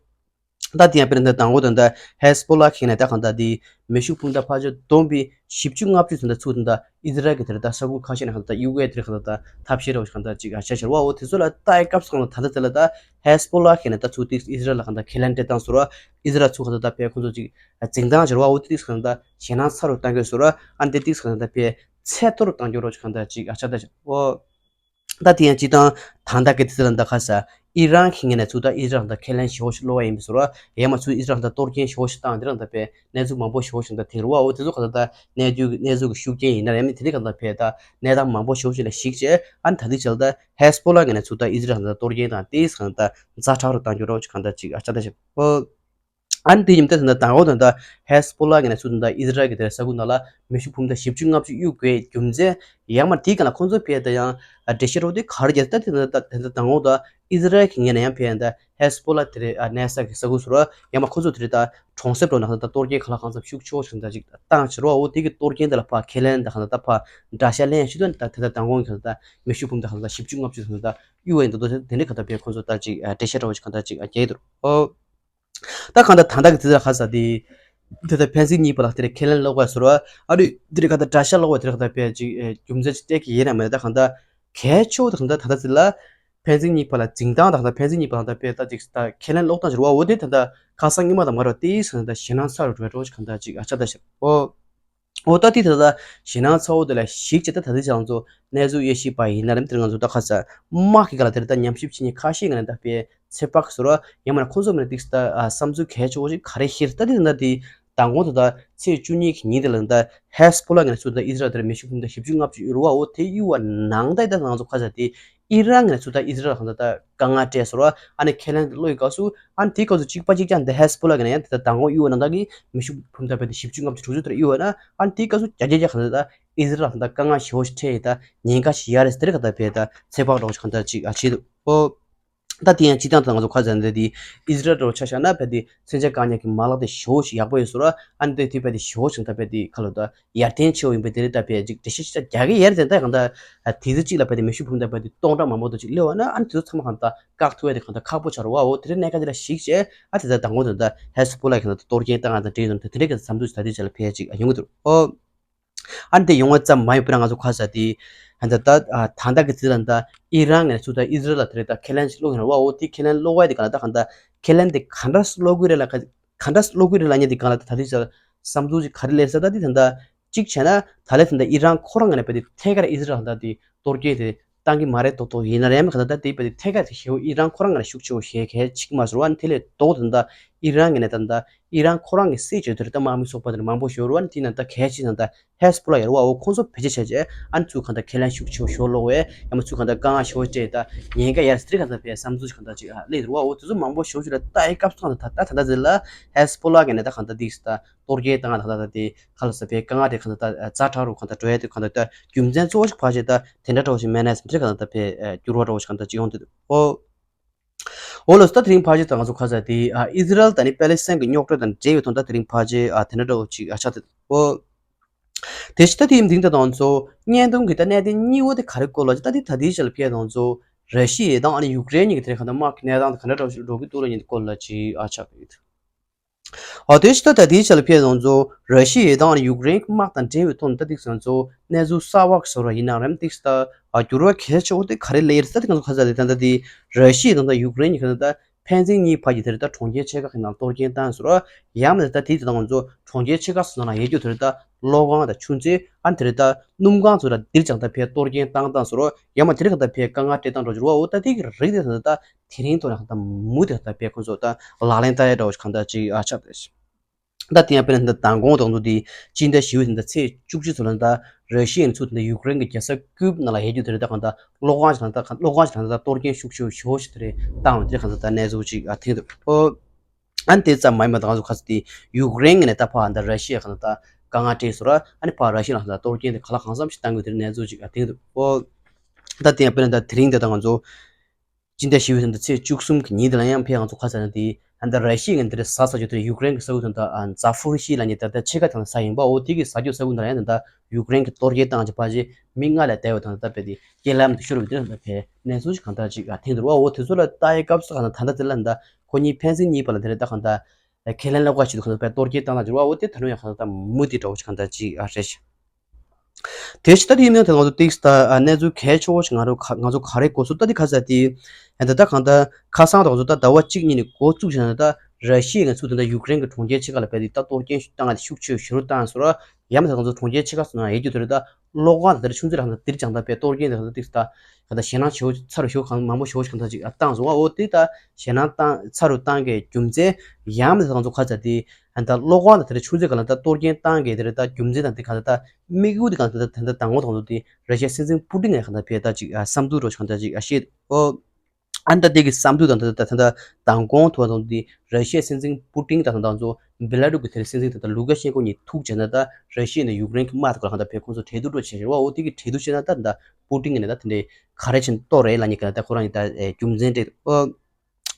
ད་དེ་ཡང་དཔེར་ན་མདང་དགོང་དེ་ད་ཧེ་སི་བྷོ་ལ་གི་ནང་ད་གང་ད་དེ་མེ་ཤུགས་འཕུར་མདའ་ཕལ་ཆེར་བསྡོམས་པའི་བཞི་བཅུ་ལྔ་བཅུ་ཙམ་ད་ཚུགས་ད་ད་ཨི་ཟི་རལ་གི་དེར་ད་ས་ཁུལ་ཁ་ཤས་ནས་གང་ད་གཡུག་ཡས་དེར་གང་ད་ད་ཐབས་ཤེས་རེ་བོ་ཞིག་གང་ད་ཅིག་ཨ་བྱས་ཤག་བ། འོ་དེ་ཚོ་ལ་ལྟ་ཡི་སྐབས་སུ་གང་ད་ད་ད་དེ་ལ་ད་ཧེ་སི་བྷོ་ལ་གི་ནང་ད་ཚུགས་ཏིག་ཨི་ཟི་རལ་ལ་གང་ད་ཁས་ལེན་སྤྲད་སྟངས་ཟེར་བ། ཨི་ཟི་རལ་ཚུགས་གང་ད་ད་ཕེ་ཁོང་ཚོ་ཅིག་འཛིན་སྟངས་ཟེར་བ། འོ་དེ་ཏིག་གང་ད་ཞེད་སྣང་ཚ་རུ་གཏང་གི་ཟེར་བ། ཨ་ནི་དེ་ཏིག་གང་ད་ཕེ་ཚད་མཐོ་རུ་གཏང་རྒྱུ་རོགས་ཞིག་གང་ད་ཅིག་ཨ་ཆ་ད་ཤག་འོ། ད་དེ་ཡང་སྤྱིར་བཏང་ད་ལྟ་གི་དུས་ཚོད་ལ་ད་ཁ་ས་ཨི་རན་གྱི་ངོས་ནས་ཚུགས་ད་ཨི་ཟི་རལ་ད་ཁས་ལེན་ཞེ་བོ་ཞིག་སློག་པ་ཡིན་པའི་ཟེར་བ། ཡང་མ་ཚུགས་ཨི་ཟི་རལ་ད་གཏོར་སྐྱོན་ཞེ་བོ་ཞིག་བཏང་དེ་རང་ད་ཕེ་གནས་ཚུལ་མང་པོ་ཞེ་བོ་ཞིག་ད་དེ་རུ་བ། འོ་དེ་ཚོ་ག་ད་ད་གནས་ཚུལ་གནས་ཚུལ་གྱི་ཤུགས་རྐྱེན་ཡིན་ན་ཡང་མིན་དེ་རིང་ག་ད་ཕེ་ད་གནས་སྟངས་མང་པོ་ཞེ་བོ་ཞིག་ལ་གཞིགས་བྱས་ཨ་ནི་ད་དུས་ཚོད་ལ་ད་ཧེ་སི་བྷོ་ལ་ངོས་ནས་ཚུགས་ད་ཨི་ཟི་རལ་ད་གཏོར་སྐྱོན་དང་དེ་ཟེར་ག་ད་ཛ་དྲག་རུ་གཏང་རྒྱུ་རོགས་ཞིག་གང་ད་ཅིག་ཨ་ཆ་ད་ཤག་འོ། ཨ་ནི་དེ་ཡིན་ད་ད་ད་འོ་ད་ད་ཧེ་སི་བྷོ་ལ་ངོས་ནས་ཚུགས་ད་ཨི་ཟི་རལ་གྱི་དེར་ས་ཁུལ་ནང་ལ་མེ་ཤུགས་འཕུར་མདའ་བཞི་བཅུ་ལྔ་བཅུ་གཡུག་དགོས་རྒྱུ་མཚན་ཡང་མ་དེའི་སྒང་ལ་ཁོང་ཚོ་ཕེ་ད་ཡང་འགྲེལ་བཤད་རོགས་དེ་ག་རེ་རྒྱག་ད་དེ་ད་ད་ད་འོ་ད་ཨི་ཟི་རལ་གྱི་ངོས་ནས་ཡང་ཕེ་ད་ཧེ་སི་བྷོ་ལ་དེ་རེད་ཨ་གནས་ས་གི་ས་ཁུལ་ཟེར་བ་ཡང་མ་ཁོང་ཚོ་དེ་རེད་ད་གྲོང་གསེབ་འགྲོ་ན་གང་ད་གཏོར་སྐྱོན་ག་ལ་གང་འཚམ་ཤུགས་ཆེ་བོ་ཞིག་ད་ཅིག་བཏང་ཕྱིར་བ། འོ་དེ་གི་གཏོར་སྐྱོན་དེ་ལ་ཕ་ཁས་ལེན་ད་གང་ད་ད་ཕ་དགྲ་ཤ་ལེན་ཤི་དོན་ད་དེ་ད་ད་འོ་གི་ད་མེ་ཤུགས་འཕུར་མདའ་གང་ད་བཞི་བཅུ་ལྔ་བཅུ་གང་ད་གཡུག་ཡིན་ད་དོ་དེ་འདྲ་གང་ད་ཕེ་ཁོང་ཚོ་ད་ཅིག་འགྲེལ་བཤད་རོགས་ཞིག་གང་ད་ཅིག་རྒྱག་གི་འདུག་འོ། ད་གང་ལྟར་ད་ལྟ་གི་དུས་ཚོད་ཁ་ས་དེ། དེ་ལྟར་ཕན་ཚུན་གཉིས་བར་ལ་དེ་རེད་ཁས་ལེན་སློག་པ་ཟེར་བ། ཨ་རི་དེ་རེད་གང་ལྟར་དགྲ་ཤ་སློག་པ་དེ་རེད་གང་ལྟར་ཕལ་ཅིག་རྒྱུ་མཚན་ཅིག་སྤྲད་ཀྱི་ཡིན་ན་མེད་ད་གང་ལྟར་གལ་ཆེ་བོ་དེ་གང་ལྟར་ད་ལྟ་ཚེ་ལ་ཕན་ཚུན་གཉིས་བར་ལ་འཛིན་སྟངས་དང་ད་ཕན་ཚུན་གཉིས་བར་ལ་ད་ཕལ་ད་ཅིག་ད་ཁས་ལེན་སློག་སྟངས་ཟེར་བ། འོ་དེ་ད་ལྟ་ཁ་སང་སྔོན་མ་དང་མ་རེད་དེ་གང་ལྟར་ཞེད་སྣང་ཚ་རུ་འགྲོ་འགྲོ་ཞིག་གང་ལྟར་ཅིག་ཨ་ཆ་ད་ཞིག་འོ། འོ་ད་དེ་ད་ལྟ་ཞེད་སྣང་ཚ་བོ་དེ་ལ་གཞིགས་བྱས་ད་ད་ལྟ་ང་ཚོ་གནས་ཚུལ་དབྱེ་ཞིབ་པ་ཡིན་ན་རེད་དེ་ང་ཚོ་ད་ཁ་ས་དམག་གི་སྒང་ལ་དེ་ད་ཉམས་ཞིབ་བྱེད་མཁན་ཁ་ཤས་ཀྱི་ནང་ད་དཔེ་ཚོད་དཔག་ཟེར་བ་ཡང་མིན་ན་ཁོང་ཚོ་མིན་ན་ཏིག་ད་བསམ་ཚུལ་གལ་ཆེ་བོ་ཞིག་ག་རེ་བཤད་ད་དེ་ད་དེ་མདང་དགོང་ད་ད་ཚེས་བཅུ་གཉིས་ཀྱི་ཉིན་དེ་ལ་ད་ཧེ་སི་བྷོ་ལ་ངོས་ནས་ཚུར་ད་ཨི་ཟི་རལ་དེར་མེ་ཤུགས་འཕུར་མདའ་བཞི་བཅུ་ལྔ་བཅུ་གཡུག་རུ་བ། འོ་དེ་གཡུག་པ་ནང་ད་ད་ང་ཚོ་ཁ་ས་དེ་ཨི་རན་ངོས་ནས་ཚུར་ད་ཨི་ཟི་རལ་ལ་གང་ད་ད་དཀའ་ངལ་སྤྲད་ཟེར་བ། ཨ་ནི་ཁས་ལེན་དེ་སློག་ཡི་སྐབས་སུ་ཨ་ནི་དེའི་སྐབས་སུ་གཅིག་པ་གཅིག་རྐྱང་དེ་ཧེ་སི་བྷོ་ལ་གི་ནང་ཡང་དེ་ལྟར་མདང་དགོང་གཡུག་པ་ནང་ད་གི་མེ་ཤུགས་འཕུར་མདའ་དཔེ་དེ་བཞི་བཅུ་ལྔ་བཅུ་དྲུག་ཅུ་དེར་གཡུག་པ་ན་ཨ་ནི་དེའི་སྐབས་སུ་རྒྱ་རྒྱ་རྒྱ་གང་ལྟར་ད་ཨི་ཟི་རལ་ལ་གང་ལྟར་དཀའ་ངལ་ཞེ་བོ་ཞིག་འཕྲད་ཡི་ད་ཉེན་ཁ་ཞིག་ཡོད་རེད་དེ་རེད་གང་ལྟར་དཔེ་ད་ཚོད་དཔག་རོགས་ཞིག་གང་ལྟར་ཅིག་ཨ་བྱེད་འདུག་ཨོ། ད་དེ་ཡང་སྤྱིར་བཏང་ད་ང་ཚོ་ཁ་ཟས་འདི་དེ་ཨི་ཟི་རལ་རོགས་ཆ་བཞག་ན་དཔེ་དེ་མཚོན་ཆ་བཀག་ཉར་གྱི་མ་ལག་དེ་ཞེ་བོ་ཞིག་ཡག་པོ་ཡོད་ཟེར་བ། ཨ་ནི་དེ་དུས་དཔེ་དེ་ཞེ་བོ་ཞིག་ད་དཔེ་དེ་ཁ་ལོ་ད་ཡར་ཐོན་ཆེ་བོ་ཡིན་པ་དེ་རེད། ད་དཔེ་ཅིག་འགྲེལ་བཤད་ཞིག་རྒྱག་གི་ཡོད་རེད་དེ། ད་གང་ལྟར་དུས་ཚོད་གཅིག་ལ་དཔེ་དེ་མེ་ཤུགས་འཕུར་མདའ་དཔེ་དེ་སྟོང་ཕྲག་མང་པོ་དེ་ཅིག་སླེབས་པ་ན་ཨ་ནི་དེ་ཚོ་ཚང་མ་གང་ལྟར་བཀག་ཐུབ་ཡ་དེ་གང་ལྟར་ཁག་པོ་ཆགས་རེད་བ། འོ་དེ་རིང་གནད་འགག་དེ་ལ་གཞིགས་བྱས་ཨ་དེ་ལྟར་མདང་དགོང་དེ་ད་ཧེ་སི་བྷོ་ལ་གི་ནང་དུ་གཏོར་སྐྱོན་བཏང་ང་དང་འབྲེལ་ཡོད་དེ་དེ་འདྲའི་གི་བསམ་ཚུལ་ཞིག་ད་ལྟའི་ཆ་ལ་ཕལ་ཆེར་ཡོང་གི་འདུག་ཨོ། ཨ་ནི་དེ་ཡོང་བ་ཙམ་མ་ཡིན་པར་ང་ཚོ་ཁ་ས་དེ་ ད་ད་ད་ད་ལྟ་གི་དུས་ལ་ད་ཨི་རན་ངས་ཚུར་ད་ཨི་ཟི་རལ་ལ་དེ་རེད་ད་ཁས་ལེན་ཞིག་སློག་གི་རེད་བ། འོ་དེ་ཁས་ལེན་སློག་ཡ་དེ་ག་ལ་ད་ག་ད་ཁས་ལེན་དེ་ག་འདྲ་སློག་གི་རེད་ལ་ག་ག་འདྲ་སློག་གི་རེད་ལ་ཉེ་དེ་ག་ལ་ད་ད་དུས་ཚོད་བསམ་ཚུལ་ཅིག་ག་རེ་སླེབས་ས་ད་དེ་ད་ད་གཅིག་བྱས་ན་ད་ལས་ད་ད་ཨི་རན་ཁོ་རང་ངས་ནས་བས་དེ་ཐད་ཀར་ཨི་ཟི་རལ་ད་དེ་གཏོར་སྐྱོན་དེ་བཏང་གི་མ་རེད་མདོག་མདོག་ཡིན་ན་རེད་མ་ག་ད་ད་དེ་བས་དེ་ཐད་ཀར་དེ་ཞེ་པོ་ཨི་རན་ཁོ་རང་ངས་ནས་ཤུགས་ཆེ་བོ་བྱེད་གལ་ཆེ་གི་མ་ཟེར་བ་ནི་དེ་ལས་ལྡོག་ད་ད་ཨི་རན་ངས་ནས་ད་ད་ཨི་རན་ཁོ་རང་གི་སྲིད་བྱུས་དེར་ད་དམག་མི་ཚོགས་པ་དེར་མང་པོ་ཤོར་བ་ནི་དེ་ན་ད་གལ་ཆེ་ན་ད་ཧེ་སི་པོ་ལ་ཡོད་རེད་བ། འོ་ཁོང་ཚོ་བེད་སྤྱོད་བྱས་རྗེས་ཨ་ནི་ཚུར་གང་ལྟར་ཁས་ལེན་ཤུགས་ཆེ་བོ་ཞིག་སློག་བས་ཡང་མ་ཚུར་གང་ལྟར་དཀའ་ངལ་ཞེ་བོ་སྤྲད་ད་ཉེན་ཁ་ཡར་སྟེར་གང་ལྟར་བས་བསམ་ཚུལ་གང་ལྟར་ཅིག་ཨ་སླེབས་རེད་བ། འོ་དེ་ཚོ་མང་པོ་ཞེ་བོ་ཞིག་ལ་ལྟ་ཡི་སྐབས་སུ་གང་ལྟར་ད་ད་ད་ད་དེ་ལ་ཧེ་སི་པོ་ལ་གི་ནས་ད་གང་ལྟར་འདི་ད་གཏོར་སྐྱོན་བཏང་ད་ད་ད་དེ་ཁ་ལ་ས་བས་དཀའ་ངལ་དེ་གང་ལྟར་ད་ཛ་དྲག་རུ་གང་ལྟར་འགྲོ་ཡ་དེ་གང་ལྟར་ད་རྒྱུ་མཚན་གཙོ་བོ་ཞིག་ཕལ་ཆེར་ད་དེ་འདྲ་འདྲ་བོ་ཞིག་མེད་ན་ཟིན་བྲིས་གང་ལྟར་ད་བས་འགྱུར་བ་འདྲ་བོ་ཞིག་གང་ལྟར་ཅིག་ཡོང་དུས་འོ། འོ་ལོ་ད་དེ་རིང་ཕལ་ཆེར་ད་ང་ཚོ་ཁ་ས་དེ་ཨ་ཨི་ཟི་རལ་དང་ནི་པེ་ལེ་སི་ཐན་གྱི་རྙོག་དྲ་དང་འབྲེལ་བའི་ཐོག་ད་དེ་རིང་ཕལ་ཆེར་ཨ་དེ་འདྲ་འདྲ་བོ་ཅིག་ཨ་ཆགས་ཏེ་འོ། དེ་ཕྱི་ད་དེ་ཡིན་དིང་ད་དང་ཚོ་བརྙན་ཐུང་གི་ད་གནད་དོན་གཉིས་པོ་དེ་ག་རེ་སྐོར་ལ་ཅིག་ད་དེ་ད་དེའི་ཆ་ལ་ཕེབས་དང་ཚོ་ར་ཤི་ཡ་དང་ཨ་ནི་ཡུཀ་རེན་གཉིས་ཀྱི་དེ་ག་ད་དམག་གི་གནས་སྟངས་དེ་ག་འདྲ་འདྲ་བོ་ཞིག་འགྲོ་གི་འདུག་ལ་ཉིན་དེ་སྐོར་ལ་ཅིག་ཨ་ཆགས་ཡོད། འོ་དེ་ཕྱི་ད་ད་དེའི་ཆ་ལ་ཕེབས་དང་ཚོ་ར་ཤི་ཡ་དང་ཨ་ནི་ཡུཀ་རེན་གྱི་དམག་དང་འབྲེལ་བའི་ཐོག་ནས་ད་དེ་ཚོ་གནས་ཚུལ་གསར་བ་གི་བཟོ་འདྲ་ཡིན་ན་རེད་དེ་ད་ཨ་འགྱུར་བ་གལ་ཆེ་བོ་དེ་ག་རེ་སླེབས་ཡོད་ད་དེ་ང་ཚོ་ཁ་ས་དེ་ད་ད་དེ་ར་ཤི་ཡ་དང་ད་ཡུཀ་རེན་གཉིས་ཀྱི་ད་ཕན་ཚུན་གཉིས་བར་གྱི་དེ་རེད་ད་གྲོང་ཁྱེར་ཆེ་ཁག་གི་ནང་གཏོར་སྐྱོན་བཏང་ཟེར་རོ། ཡང་མིན་ད་དེའི་དེ་དང་ང་ཚོ་གྲོང་ཁྱེར་ཆེ་ཁག་སོ་སོ་ནང་ཡོད་རྒྱུ་དེ་རེད་ད་གློག་ཁང་དང་ཆུ་མཛོད་ཨ་ནི་དེ་རེད་ད་སྣུམ་ཁང་ཚོ་ལ་སྡིར་ཅང་ད་ཕེ་གཏོར་སྐྱོན་བཏང་བཏང་ཟེར་རོ། ཡང་མ་དེ་རེད་ད་ཕེ་དཀའ་ངལ་སྤྲད་བཏང་འགྲོ་རྒྱུ་རོ། འོ་ད་དེ་གི་རིགས་དེ་ད་ད་དེ་རིང་ཐོག་ནས་ད་མུ་དེ་ད་ཕེ་ཁོ་ཚོ་ད་ལག་ལེན་བསྟར་ཡ་འདྲ་བོ་ཞིག་གང་ད་ཅིག་ཨ་ཆགས་ཏེ། ད་དེ་ཡང་དཔེར་ན་ད་མདང་དགོང་དང་དུ་དེ་སྤྱི་ཟླ་བཞི་པའི་ད་ཚེས་བཅུ་གཅིག་ཚོ་ལ་ད་ར་ཤི་ཡའི་ཚུར་དེ་ཡུཀ་རེན་གྱི་རྒྱལ་ས་ཀིབ་ནང་ལ་ཡོད་རྒྱུ་དེ་རེད་ད་གང་ད་གློག་ཁང་ཞིག་ལ་ད་གློག་ཁང་ཞིག་ལ་ད་གཏོར་སྐྱོན་ཤུགས་ཆེ་ཤོས་ཞིག་དེ་རེད་བཏང་བ་དེ་གང་ད་ད་གནས་ཚུལ་ཅིག་ཨ་ཐེངས་དུ་ཨོ། ཨ་ནི་དེ་ཙམ་མ་ཡིན་པ་ད་གང་ཚོ་ཁ་ཚ་དེ་ཡུཀ་རེན་གྱི་ནས་ད་ཕ་ད་ར་ཤི་ཡ་གང་ད་དཀའ་ངལ་སྤྲད་སོ་ར་ཨ་ནི་ཕ་ར་ཤི་ཡ་ལ་ད་གཏོར་སྐྱོན་དེ་ག་ལ་གང་འཚམ་ཞིག་བཏང་དགོས་དེ་རེད་གནས་ཚུལ་ཅིག་ཨ་ཐེངས་དུ་ཨོ། ད་དེ་ཡང་དཔེར་ན་ད་དེ་རིང་དེ་ད་ང་ཚོ་སྤྱི་ཟླ་བཞི་པའི་ཚེས་བཅུ་གསུམ་གྱི་ཉིན་དེ་ལ་ཡང་ཕེ་ང་ཚོ་ཁ་ཚ་ན་དེ་ཨ་ད་ར་ཤི་ཡ་གི་འདི་རེད་ཟ་ས་ཆོད་དེ་ཡུཀ་རེན་གྱི་ས་ཁུལ་དང་ད་ཛ་ཕུ་རི་ཤི་ལ་ཉེ་དེ་ད་ཆེ་ཁ་དང་ས་ཡིན་པ་འོ་དེ་གི་ས་ཆོད་ས་ཁུལ་དང་ཡང་ད་ཡུཀ་རེན་གྱི་གཏོར་སྐྱོན་བཏང་ཅི་པ་ཅི་མི་ལྔ་ལས་བསྡད་ཡོད་དང་ད་ཕེ་དེ་རྐྱེན་ལམ་དུ་ཤོར་བའི་དེ་ད་ཕེ་གནས་ཚུལ་ཞིག་གང་ད་ཅིག་ཨ་ཐེངས་དུ་རུ་བ་འོ་དེ་ཚོ་ལ་ལྟ་ཡི་སྐབས་སུ་གང་ད་ད་ད་དེ་ལ་ད་ཁོ་གཉིས་ཕན་ཚུན་གཉིས་བར་ལ་དེ་རེད་ད་གང་ད་ཁས་ལེན་ལ་བཀའ་ཞིག་ཏུ་གང་ད་ཕེ་གཏོར་སྐྱོན་བཏང་ད་ཅི་རུ་བ་འོ་དེ་ད་ནུ་ཡང་གང་ད་མུ་དེ་འདྲ་བོ་ཞིག་གང་ད་ཅིག་ཨ་རེད། དེ་ཕྱི་ད་དེ་ཡིན་ན་ད་ང་ཚོ་ཏིག་ད་གནས་ཚུལ་གལ་ཆེ་བོ་ཞིག་ང་རོ་ང་ཚོ་ག་རེ་གོ་སོ་ད་དེ་ཁ་ས་དེ་ད་ད་གང་ད་ཁ་སང་ད་ང་ཚོ་ད་ཟླ་བ་གཅིག་གཉིས་ནས་འགོ་བཙུགས་བྱས་ན་ད་ར་ཤི་ཡའི་ཚུར་དེ་ད་ཡུཀ་རེན་གྱི་གྲོང་ཁྱེར་ཆེ་ཁག་ལ་ཕེ་དེ་ད་གཏོར་སྐྱོན་བཏང་ང་དེ་ཤུགས་ཆེ་ཞུ་རུ་བཏང་སོ་ར་ཡང་མ་ད་ང་ཚོ་གྲོང་ཁྱེར་ཆེ་ཁག་སོ་ན་ཡོད་རྒྱུ་དེ་རེད་ད་གློག་ཁང་དང་དེར་ཆུ་མཛོད་ལ་གང་ད་དེར་ཀྱང་ད་ཕེ་གཏོར་སྐྱོན་དེ་གང་ད་ཏིག་ད་གང་ད་ཞེད་སྣང་ཆེ་བོ་ཚ་རུ་ཞུ་གང་མང་པོ་ཞུ་གང་ད་ཅིག་བཏང་སོང་བ་འོ་དེ་ད་ཞེད་སྣང་བཏང་ཚ་རུ་བཏང་གི་རྒྱུ་མཚན་ཡང་མ་ད་ང་ཚོ་ཁ་ས་དེ། ཨ་ད་གློག་ཁང་དང་དེ་འདྲ་ཆུ་མཛོད་ག་ལ་ད་གཏོར་སྐྱོན་བཏང་གི་དེ་རེད་ད་རྒྱུ་མཚན་དང་དེ་ག་ད་ད་དམིགས་ཡུལ་དེ་ག་ད་ད་ད་ད་དང་པོ་དང་པོ་དེ་ར་ཤི་ཡའི་སྲིད་འཛིན་པུ་ཏིན་ཡང་ག་ད་ཕེ་ད་ཅིག་བསམ་ཚུལ་རོ་ཞིག་ག་ད་ཅིག་བཤད་འོ། ཨ་ད་དེ་གི་བསམ་ཚུལ་དང་ད་ད་ད་ད་དང་གོང་དུ་དང་དེ་ར་ཤི་ཡའི་སྲིད་འཛིན་པུ་ཏིན་དང་ད་དང་ཚོ་བེ་ལ་རུ་གི་དེ་རེད་སྲིད་འཛིན་དེ་ད་ལུ་ཀ་ཤེན་ཀོ་གཉིས་ཐུག་བྱས་ན་ད་ར་ཤི་ཡ་ནས་ཡུཀ་རེན་གི་དམག་དེ་ག་ལ་ག་ད་ཕེ་ཁོང་ཚོ་གྲོས་བསྡུར་འགྲོ་བྱས་རེད་བ་འོ་དེ་གི་གྲོས་བསྡུར་བྱས་ན་ད་ད་པུ་ཏིན་གི་ནས་ད་དེ་འདྲའི་ག་རེ་བྱས་ན་གཏོར་རེད་ལ་ཉིད་ག་ད་ཁོ་རང་གི་ད་རྒྱུ་མཚན་སྤྲད་འོ།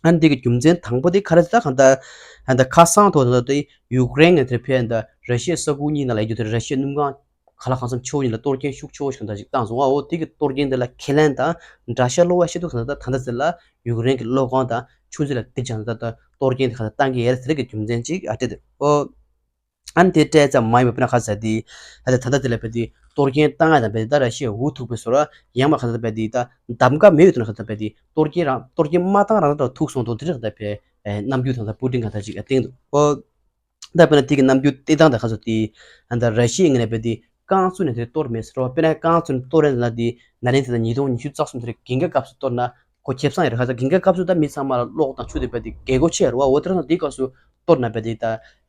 ཨ་ནི་དེ་གི་རྒྱུ་མཚན་དང་པོ་དེ་ག་རེ་ཟེར་ད་གང་ལྟར་ཨ་ད་ཁ་སང་ཐོག་ད་དེ་ཡུཀ་རེན་ངས་དེར་ཕེ་ཨ་ད་ར་ཤི་ཡའི་ས་ཁུལ་གཉིས་ནང་ལ་ཡོད་རྒྱུ་དེ་ར་ཤི་ཡའི་སྣུམ་ཁང་ག་ལ་གང་འཚམ་ཆེ་བོ་ཡིན་ལ་གཏོར་སྐྱོན་ཤུགས་ཆེ་བོ་ཞིག་གང་ལྟར་ཅིག་བཏང་སོང་བ་འོ་དེ་གི་གཏོར་སྐྱོན་དེ་ལ་ཁས་ལེན་དང་དགྲ་ཤ་སློག་པ་ཤེས་ཐུབ་གང་ལྟར་ད་ད་ལྟ་ཟེར་ལ་ཡུཀ་རེན་གི་གློག་ཁང་དང་ཆུ་མཛོད་ལ་དེ་ཀྱང་ད་ད་གཏོར་སྐྱོན་དེ་གང་ལྟར་བཏང་གི་ཡོད་རེད་ཟེར་གི་རྒྱུ་མཚན་ཅིག་ཨ་སྤྲད་དེ་འོ། ཨ་ནི་དེ་སྤྲད་ཙམ་མ་ཡིན་པ་དཔེར་ན་ཁ་ཟེར་དེ་ཨ་ད་ད་ལྟ་དེ་ལ་བས་དེ་གཏོར་སྐྱོན་བཏང་ཡ་དང་བས་དེ་ད་ར་ཤི་ཡ་འུ་ཐུག་པའི་བཟོ་ར་ཡང་མ་ཁ་ད་བས་དེ་ད་གདམ་ག་མེད་ཡོད་དུ་ན་ཁ་ད་བས་དེ་གཏོར་སྐྱོན་རང་གཏོར་སྐྱོན་མ་བཏང་རང་ད་ཐུག་སོང་འདུག་དེ་རེད་ཁ་ད་བས་རྣམ་འགྱུར་དང་ད་པུ་ཏིན་ག་ད་ཅིག་ཨ་སྟེང་དུ་ཨོ། ད་དཔེར་ན་དེ་གི་རྣམ་འགྱུར་སྟེང་དང་ད་ཁ་ཚོ་དེ་ཨ་ད་ར་ཤི་ཡ་ངས་ལ་བས་དེ་རྐང་བཙུགས་ནས་དེ་གཏོར་མེད་ཟེར་བ་དཔེར་ན་རྐང་བཙུགས་ནས་གཏོར་རན་ལ་དེ་ན་ནིང་དེ་ད་ཉིས་སྟོང་ཉི་ཤུ་རྩ་གསུམ་དེ་རེད་འགན་ཁ་སྐབས་སུ་གཏོར་ན། ཁོ་ཁེ་བཟང་ཡོད་རེད་ཁ་ཚ་འགན་ཁ་སྐབས་སུ་ད་མི་ཚང་མ་ལ་གློག་དང་ཆུ་དེ་བས་དེ་རྒྱལ་སྒོ་ཆེ་ཡོད་རེད་བ། འོ་དེ་ར་ན་དེའི་སྐབས་སུ་གཏོར་ན་བས་དེ་ད་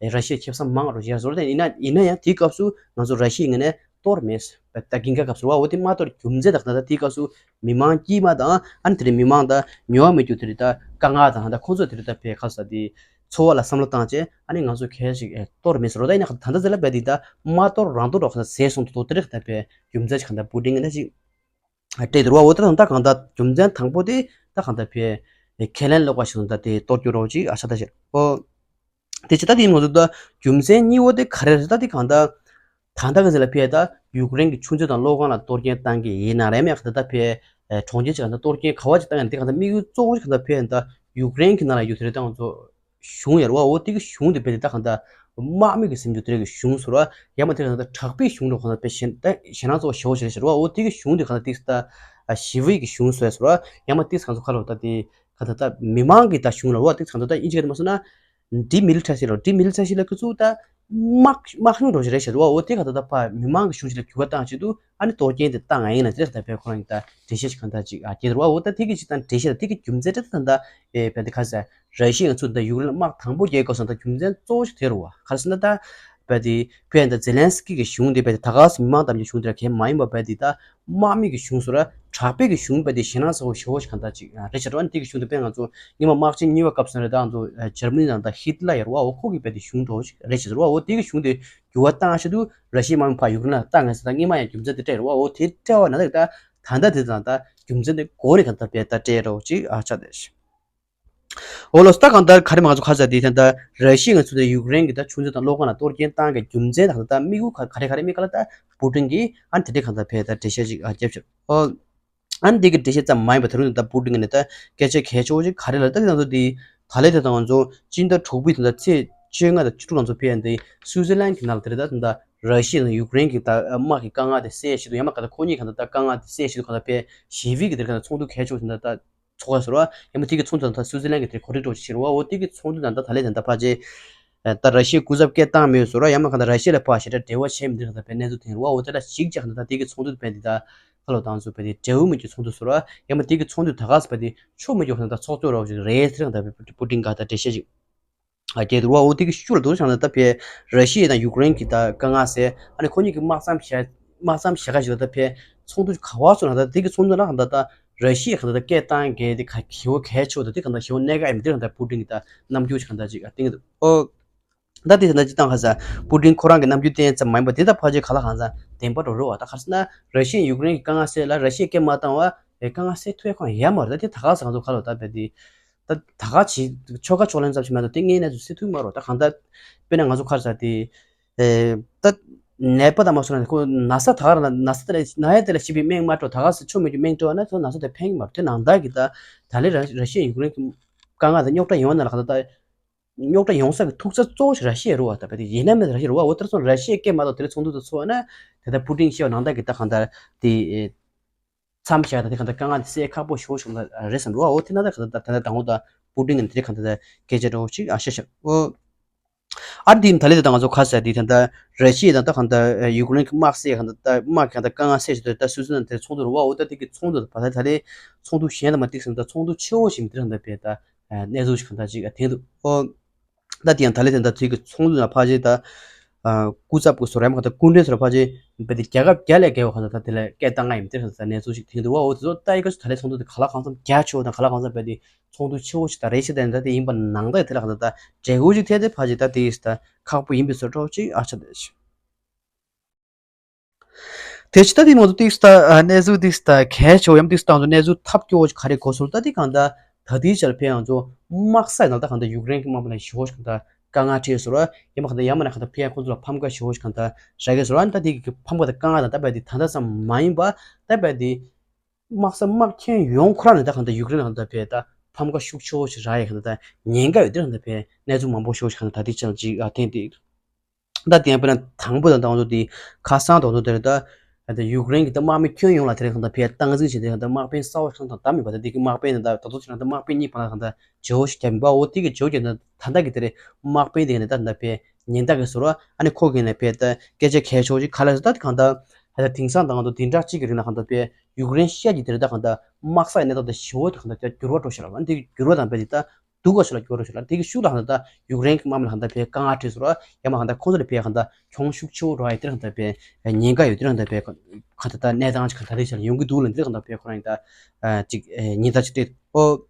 ར་ཤི་ཡའི་ཁེ་བཟང་མང་རུ་ཡར་བཟོ་རེད། ཡིན་ན་ཡིན་ན་ཡང་དེའི་སྐབས་སུ་ང་ཚོ་ར་ཤི་ཡའི་ངོས་ནས་གཏོར་མེད་བས་ད་འགན་ཁ་སྐབས་སུ་རེད་བ། འོ་དེ་མ་གཏོར་རྒྱུ་མཚན་དང་ད་ལྟ་དེའི་སྐབས་སུ་མི་མང་དཀྱུས་མ་དང་ཨ་ནི་དེ་རིང་མི་མང་ད་ཉོ་བ་མི་རྒྱུ་དེ་རིང་ད་དཀའ་ངལ་དང་ད་ཁོང་ཚོ་དེ་རིང་ད་བས་ཁ་ཚ་དེ་འཚོ་བ་ལ་བསམ་བློ་བཏང་བྱས་ཨ་ནི་ང་ཚོ་གལ་ཞིག་གཏོར་མེད་ཟེར་རོ། ད་ཡིན་ན་ད་ལྟ་ཟེར་ལ་བས་དེ་ད་མ་གཏོར་རང་གཏོར་རོགས་ཁ་ཚ་ཟས་སོང་དུ་དོ་དེ་རིང་ད་བས་རྒྱུ་མཚན་ཞིག་ག་ད་པུ་ཏིན་ངོས་ནས་ཅིག་སྤྲད་དེ་རུ་བ། འོ་ད་དང་ད་གང་ལྟར་རྒྱུ་མཚན་དང་པོ་དེ་ད་གང་ལྟར་བས་ཁས་ལེན་ལོག་པ་ཞིག་ད་དེ་གཏོར་རྒྱུ་རོགས་ཅིག་ཨ་ཤ་ད་ཤེར་ཨོ། དེ་ཅི་ད་དེ་ཡིན་ང་ཚོ་ད་རྒྱུ་མཚན་གཉིས་པོ་དེ་ག་རེ་རེད། ད་དེ་གང་ལྟར་ད་ལྟ་གི་ཟེར་ལ་བས་ད་ཡུཀ་རེན་གྱི་ཆུ་མཛོད་དང་གློག་ཁང་ལ་གཏོར་སྐྱོན་བཏང་གི་ཡིན་ན་རེད་མེད་གང་ལྟར་ད་བས་གྲོང་ཁྱེར་ཅིག་གང་ལྟར་གཏོར་སྐྱོན་ག་བ་ཅིག་བཏང་ཡང་དེ་གང་ལྟར་དམིགས་ཡུལ་གཙོ་བོ་ཞིག་གང་ལྟར་བས་ད་ཡུཀ་རེན་གྱི་ནང་ལ་ཡོད་དེ་རེད། ད་ང་ཚོ་གཞུང་ཡོད་རེད་བ། འོ་དེ་གི་གཞུང་དེ་བས་དེ་ད་གང་ལྟར་ དམག་མི་གི་སེམས་ཤུགས་དེ་རིགས་ཀྱི་གཞུང་ཟེར་བ། ཡང་མ་དེ་ག་ད་དྲག་པོའི་གཞུང་འགྲོ་གང་ལྟར་དཔེ་ཞེ་ད་ཞེད་སྣང་ཚ་བོ་ཞེ་པོ་ཞིག་རེད་ཟེར་བ། འོ་དེ་གི་གཞུང་དེ་གང་ལྟར་ཏིག་ད་ཞི་བའི་གི་གཞུང་བཟོས་ཟེར་བ། ཡང་མ་ཏིག་གང་ཚོ་ཁ་ལོ་ད་དེ་ག་ད་ད་མི་མང་གི་ད་གཞུང་ལ་བ། ཏིག་གང་ཚོ་ད་ཨིན་ཇི་ག་དེ་མ་སོང་ན་demilitarization་ལ་demilitarization་ལ་ཁོ་ཚོ་ད་དམག་དམག་གཞུང་འགྲོ་ཞིག་རེད་ཟེར་བ། འོ་དེ་ག་ད་ད་ཕ་མི་མང་གི་གཞུང་ཞིག་ལ་འགྱུར་བ་བཏང་ཆེད་དུ་ཨ་ནི་གཏོར་སྐྱོན་དེ་བཏང་ཡ་ཡིན་ན་དེ་ད་ཕའི་ཁོ་རང་གི་ད་འགྲེལ་བཤད་ཞིག་གང་ད་ཅིག་ཨ་སྐྱེས་རེད་བ། འོ་ད་དེ་གི་ཅིག་ད་འགྲེལ་བཤད་ད་དེ་གི་རྒྱུ་མཚན་ད་ད་ད་ཨེ་བས་དེ་ག་ཟེར། ར་ཤི་ཡ་ང་ཚོ་ད་ཡུཀ་རེན་ལ་དམག་དང་པོ་རྒྱག་དགོས་སོང་ད་རྒྱུ་མཚན་གཙོ་བོ་ཞིག་དེ་རུ་བ། ག་རེ་ཟེར་ན་ད་བས་དེ་བས་ད་ཛེ་ལན་སི་ཀི་གི་གཞུང་དེ་བས་དེ་ད་ག་སེ་མི་མང་དམ་ཅིག་གཞུང་དེ་ར་གས་མ་ཡིན་པ་བས་དེ་ད་དམག་མི་གི་གཞུང་སོ་ར་དྲག་པོའི་གི་གཞུང་བས་དེ་ཞེད་སྣང་ཚ་བོ་ཞེ་པོ་ཞིག་གང་ད་ཅིག་རེད་ཤག་ར། དེ་གི་གཞུང་དེ་བས་ང་ཚོ་སྔོན་མ་དམག་ཆེན་གཉིས་པ་སྐབས་སུ་རེད་ད་ང་ཚོ་འཇར་མ་ནི་ནང་ད་ཧི་ཏི་ལ་ཡོད་ར་བ། འོ་ཁོ་གི་བས་དེ་གཞུང་འགྲོ་ཞིག་རེད་ཤག་ར་བ། འོ་དེ་གི་གཞུང་དེ་འགྱུར་བ་བཏང་ཞིག་ཏུ་ར་ཤི་ཡའི་དམག་མི་ཕ་ཡུཀ་རེན་ལ་བཏང་ངེས་ཟེར་ད་སྔོན་མ་ཡང་རྒྱུ་མཚན་དེ་སྤྲད་ར་བ། འོ་དེ་སྤྲད་བ་ན་ད་ད་ད་ད་དེ་དང་ད་རྒྱུ་མཚན་དེ་གོ་ནས་གང་ད་བས་ད་སྤྲད་ར་བ་ཅིག་ཨ་ཆགས་དེ་ཞིག་འོ་ལོ་ས་གང་ལྟར་ག་རེ་མ་ང་ཚོ་ཁ་ས་དེ་ཐེན་ད་ར་ཤི་ཡ་ང་ཚོ་དེ་ཡུཀ་རེན་གྱི་ད་ཆུ་མཛོད་དང་གློག་ཁང་ལ་གཏོར་སྐྱོན་བཏང་གི་རྒྱུ་མཚན་དང་ད་དམིགས་ཡུལ་ག་རེ་ག་རེ་དམིགས་ག་ལ་ད་པུ་ཏིན་གྱིས་ཨ་ནི་དེ་འདྲའི་གང་ལྟར་བས་ད་འགྲེལ་བཤད་ཅིག་ཨ་རྒྱབ་ཤག་ཨོ། ཨ་ནི་དེ་གི་འགྲེལ་བཤད་ཙམ་མ་ཡིན་པ་ད་རུང་ད་པུ་ཏིན་གྱིས་ནི་ད་སྐད་ཆ་གལ་ཆེ་བོ་ཅིག་ག་རེ་ལ་ད་དེ་ང་ཚོ་དེ་ད་ལས་དེ་དང་ང་ཚོ་སྤྱི་ཟླ་དྲུག་པའི་ད་ད་ཚེས་བཅོ་ལྔ་དང་བཅུ་དྲུག་ང་ཚོ་ཕེབས་ཡ་འདི་སུའུ་ཙི་ལན་གྱི་ནང་ལ་དེ་རེད་ད་ད་ར་ཤི་ཡ་དང་ཡུཀ་རེན་གྱི་ད་དམག་གི་དཀའ་ངལ་དེ་སེལ་ཞིག་ཏུ་ཡང་མ་ག་ད་ཁོ་གཉིས་གང་ད་ད་དཀའ་ངལ་དེ་སེལ་ཞིག་ཏུ་གང་ད་ཕེ་ཞི་བའི་གི་དེ་གང་ད་ཚོགས་འདུ་གལ་ཆེ་བོ་དེ་ད་ད། ཚོགས་པ་ཟེར་བ། ཡང་མ་དེ་གི་ཚོགས་འདུ་དང་ད་སུའུ་ཙི་ལན་གྱི་དེ་གོ་སྒྲིག་འགྲོ་ཞིག་བྱེད་རོགས། འོ་དེ་གི་ཚོགས་འདུ་དང་ད་ད་ལས་དང་ད་ཕ་ཅེ། ད་ར་ཤི་ཡའི་སྐུ་ཚབ་སྐད་བཏང་མེད་ཟེར་བ། ཡང་མ་ག་ད་ར་ཤི་ཡ་ལ་ཕ་ཞེ་དྲག་འབྲེལ་བ་བྱས་མི་འདུག་ད་ཕའི་གནས་ཚུལ་ཐོན་རོགས། འོ་དེ་ལ་ཞིག་ཅག་ད་ད་དེ་གི་ཚོགས་འདུ་དེ་ཕན་དེ་ད་ཁ་ལོ་དང་ཚོ་ཕན་དེ་འབྲེལ་བ་མེད་ཀྱི་ཚོགས་འདུ་ཟེར་བ། ཡང་མ་དེ་གི་ཚོགས་འདུ་ད་ག་ས་ཕན་དེ་ཆོ་མེད་ཀྱི་ད་ཚོགས་གཙོ་རོགས་ཞིག་རེད་ཟེར་ད་ཕའི་པུ་ཏིན་ག་ད་འགྲེལ་བཤད་ཅིག་ཨ་རྒྱལ་དུ་བ། འོ་དེ་གི་ཤུགས་ལ་དུ་བྱང་ན་ད་ཕེ་ར་ཤི་ཡ་དང་ཡུཀ་རེན་གྱི་ད་དཀའ་ངལ་སེ་ཨ་ནི་ཁོ་གཉིས་ཀྱི་དམག་མཚམས་བཞག་དམག་མཚམས་བཞག་ག་ཞིག་ད་ཕེ་ཚོགས་འདུ་ག་བ་སོང་ན་ད་དེ་གི་ཚོགས་འདུ་ན་གང་ད་ད་ར་ཤི་ཡ་གང་ད་ད་སྐད་བཏང་གལ་དེ་ག་ཞི་བོ་གལ་ཆེ་བ་ད་དེ་གང་ད་ཞི་བོ་གནད་འགག་ཡིན་དེ་གང་ད་པུ་ཏིན་གྱི་ད་རྣམ་འགྱུར་གང་ད་ཅིག་ཨ་ཏིང་འདུག་ཨོ། ད་དེ་ད་ཅི་བཏང་ཁ་ས་པུ་ཏིན་ཁོ་རང་གི་རྣམ་འགྱུར་བསྟན་ཙམ་མ་ཡིན་པ་དེ་ད་ཕ་ཅེ་ག་ལ་གང་ས་བདེན་པ་འགྲོ་རོགས་བ། ད་ག་ས་ན་ར་ཤི་ཡ་ཡུཀ་རེན་གྱི་དཀའ་ངལ་སེ་ལ་ར་ཤི་ཡ་སྐད་མ་བཏང་བ་དཀའ་ངལ་སེ་ཐུབ་ཡ་ཁོང་ཡ་མ་རེད། ད་དེ་ད་ག་ས་གང་ཚོ་ག་ལོ་ད་ཕེ་དེ། ད་ད་ག་ཅི་ཆོ་ག་ཆོ་ལན་ཙམ་ཞིག་མ་གཏོགས་དེ་ངའི་གནས་ཚུལ་སེ་ཐུབ་མ་རོགས། ད་གང་ལྟར་དཔེར་ན་ང་ཚོ་ཁར་ས་དེ་ཨེ་ད་ནད་པ་དང་མ་སོང་ན་ཁོ་ན་ཚ་ད་ག་ར་ན་ཚ་དེ་ལ་ན་ཡ་དེ་ལ་ཞིབ་པའི་སྨན་མ་སྤྲོ། ད་ག་ས་ཆོ་མེད་རྒྱུ་སྨན་སྤྲོ་བ་ན་ཚོ་ན་ཚ་དེ་ཕན་གི་མ་རེད། དེ་ནང་ལྟར་གི་ད་ད་ལེ་ར་ར་ཤི་ཡ་ཡུཀ་རེན་གི་དཀའ་ངལ་དང་རྙོག་དྲ་ཡོང་ན་ལ་གང་ལྟར་ད་རྙོག་དྲ་ཡོང་ས་གི་ཐུག་ཚ་གཙོ་བོ་ཞིག་ར་ཤི་ཡ་རུ་བ། ད་བས་དེ་ཡིན་ན་མེད་ར་ཤི་ཡ་རུ་བ། འོ་དེར་སོང་ར་ཤི་ཡ་སྐད་མ་གཏོགས་དེ་ལ་ཚོགས་འདུ་དུ་ཚོགས་ན་དེ་ད་པུ་ཏིན་ཤི་བ་ནང་ལྟར་གི་ད་གང་ལྟར་དེ། མཚམས་བཞག་ད་དེ་གང་ལྟར་དཀའ་ངལ་དེ་སེལ་ཁག་པོ་ཞེ་པོ་ཞིག་རེད་བསམ་རོགས། འོ་དེ་ན་ད་གང་ལྟར་ད་ལྟ་དང་པོ་ད་པུ་ཏིན་གྱིས་དེ་གང་ལྟར་སྐད་ཆ་འདྲ་བོ་ཞིག་ཨ་བཤད་ཤག་འོ། ཨ་དེ་ད་ལྟ་ད་ང་ཚོ་ཁ་ས་དེ་ད་ལྟ་ར་ཤི་ཡ་དང་ད་གང་ལྟར་ཡུཀ་རེན་གྱི་དམག་སེལ་གང་ལྟར་ད་དམག་གི་གང་ལྟར་དཀའ་ངལ་སེལ་ཞིག་ད་ད་སུད་སི་ནང་དེ་ཚོགས་འདུ་རུ་བ། འོ་ད་དེ་གི་ཚོགས་འདུ་ད་བ་ད་ད་ལྟའི་ཚོགས་འདུ་གཞན་དང་མ་གཏིགས་སམ་ད་ཚོགས་འདུ་ཆེ་བོ་ཞིག་མི་དེ་གང་ལྟར་བས་ད་གནས་ཚུལ་ཞིག་གང་ལྟར་ཅིག་ཐོན་འདུག་འོ། ད་དེ་ཡང་ད་ལེ་དེ་འདྲ་དུས་ཀྱི་ཚོགས་འདུ་ན་ཕལ་ཆེར་ད་སྐུ་ཚབ་ཀྱི་སོ་ར་མ་ག་ད་སྐུ་མགྲོན་སོ་ར་ཕལ་ཆེར་བས་དེ་རྒྱལ་ཁབ་བརྒྱ་ལས་བརྒལ་བ་གང་ད་ད་དེ་ལ་སྐད་བཏང་ང་ཡིན་དེ་གང་ད་གནས་ཚུལ་ཞིག་ཐོན་འདུག་བ། འོ་དེ་ཚོ་ད་ཡི་ག་ཚོ་ད་ལེ་ཚོགས་འདུ་དེ་ག་ལ་གང་འཚམ་རྒྱ་ཆེ་བ་དང་ག་ལ་གང་འཚམ་བས་དེ་ཚོགས་འདུ་ཆེ་བོ་ཞིག་ད་རེ་ཞིག་ད་ད་དེ་ཡིན་པ་ནང་ད་དེ་ལ་གང་ད་ད་འབྲས་བུ་ཞིག་ཐེབས་ཏེ་ཕལ་ཆེར་ད་དེ་ཡིས་ད་ཁག་པོ་ཡིན་པའི་བཟོ་འདྲ་ཅིག་ཨ་ཆ་དེ་ཞིག་དེ་ཕྱི་ད་དེ་མང་ཚོ་ཏིག་སྟ་གནས་ཚུལ་ཏིག་སྟ་གལ་ཆེ་བ་ཡང་ཏིག་སྟ་ང་ཚོ་གནས་ཚུལ་ཐབས་སྐྱོ་བོ་ཞིག་ག་རེ་གོ་སོང་ད་དེ་གང་ད་ད་དེའི་ཆར་ཕན་ང་ཚོ་དམག་ས་ནང་ད་གང་ད་ཡུཀ་རེན་གྱི་དམག་མི་ལ་ཞི་བོ་ཞིག་གང་ད་དཀའ་ངལ་འཕྲད་སོང་ར། ཡང་མ་གང་ད་ཡང་མ་ན་གང་ད་ཕན་ཁོང་ཚོ་ལ་ཕམ་ཁ་ཞི་བོ་ཞིག་གང་ད་རག་གི་སོང་ར། ད་དེ་གི་ཕམ་ཁ་ད་དཀའ་ངལ་ད་ད་བས་དེ་ད་ད་ཙམ་མ་ཡིན་པ་ད་བས་དེ་དམག་ས་དམག་ཁྱོན་ཡོངས་ཁོ་རང་ནས་ད་གང་ད་ཡུཀ་རེན་གང་ད་བས་ད་ཕམ་ཁ་ཤུགས་ཆེ་བོ་ཞིག་རག་ཡ་གང་ད་ཉེན་ཁ་ཡོད་དེ་གང་ད་བས་གནས་ཚུལ་མང་པོ་ཞི་བོ་ཞིག་གང་ད་ད་དེ་ཆར་ཅིག་ཨ་ཐེན་དེ། ད་དེ་ཡང་དཔེར་ན་དང་པོ་དང་དང་པོ་དེ་ཁ་སང་དང་པོ་དེར་ད་ད་ཡུཀ་རེན་གྱི་ད་དམག་མི་ཁྱོན་ཡོངས་ལ་དེ་རིང་ད་ཕར་སྟངས་འཛིན་བྱས་ཏེ་ད་དམག་དཔོན་གསར་པ་ཞིག་དང་ད་མེད་པ་ད་དེ་གི་དམག་དཔོན་ད་ད་དུང་དེ་རིང་ད་དམག་དཔོན་གཉིས་བར་ལ་ད་བརྗེ་པོ་ཞིག་བརྒྱབ་མེད་པ། འོ་དེ་གི་བརྗེ་པོ་བརྒྱབ་ན་ད་ལྟ་གི་དེ་རིང་དམག་དཔོན་དེ་གི་ནས་ད་ད་ཕར་ཉེན་བརྡ་གི་ཟེར་བ་ཨ་ནི་ཁོ་གི་ནས་ཕར་ད་སྐད་ཆ་གལ་ཆེ་བོ་ཞིག་ག་ལ་ཟེར་ད་དེ་གང་ད་ད་དེང་སང་ད་ང་ཚོ་བདུན་ཕྲག་གཅིག་གི་རིང་ལ་གང་ད་ཕར་ཡུཀ་རེན་ཤར་གྱི་དེ་རིང་ད་གང་ད་དམག་སའི་གནས་སྟངས་ད་ཞི་བོ་དེ་གང་ད་འགྱུར་བ་འགྲོ་ཤར་བ་ཨ་ནི་དེ་གི་འགྱུར་བ་དང་ཕར་དེ་ད། སྡུག་ག་ཚོད་ལ་སྐྱོ་རོགས་ཞུ་ལ་དེ་གི་ཤུགས་ལ་ཧང་ད་ཡུཀ་རེན་གྱི་དམག་མི་ལ་ཧང་ད་ཕའི་དཀའ་ངལ་འཕྲད་སོང་ར། ཡང་མ་ཧང་ད་ཁོང་ཚོ་ལ་ཕའི་ཧང་ད་གྱོང་ཤུགས་ཆེ་བོ་རག་ཡ་དེ་རང་ད་ཕའི་ཉེན་ཁ་ཡོད་དེ་རང་ད་ཕའི་ཁ་ད་ད་གནས་སྟངས་ཅིག་ག་ད་རེ་ཆ་ལ་ཡོང་གི་འདུག་ལ་འདི་རང་ད་ཕའི་ཁོ་རང་ད་ཅིག་ཉེན་ད་ཅིག་སྤྲད་ཨོ།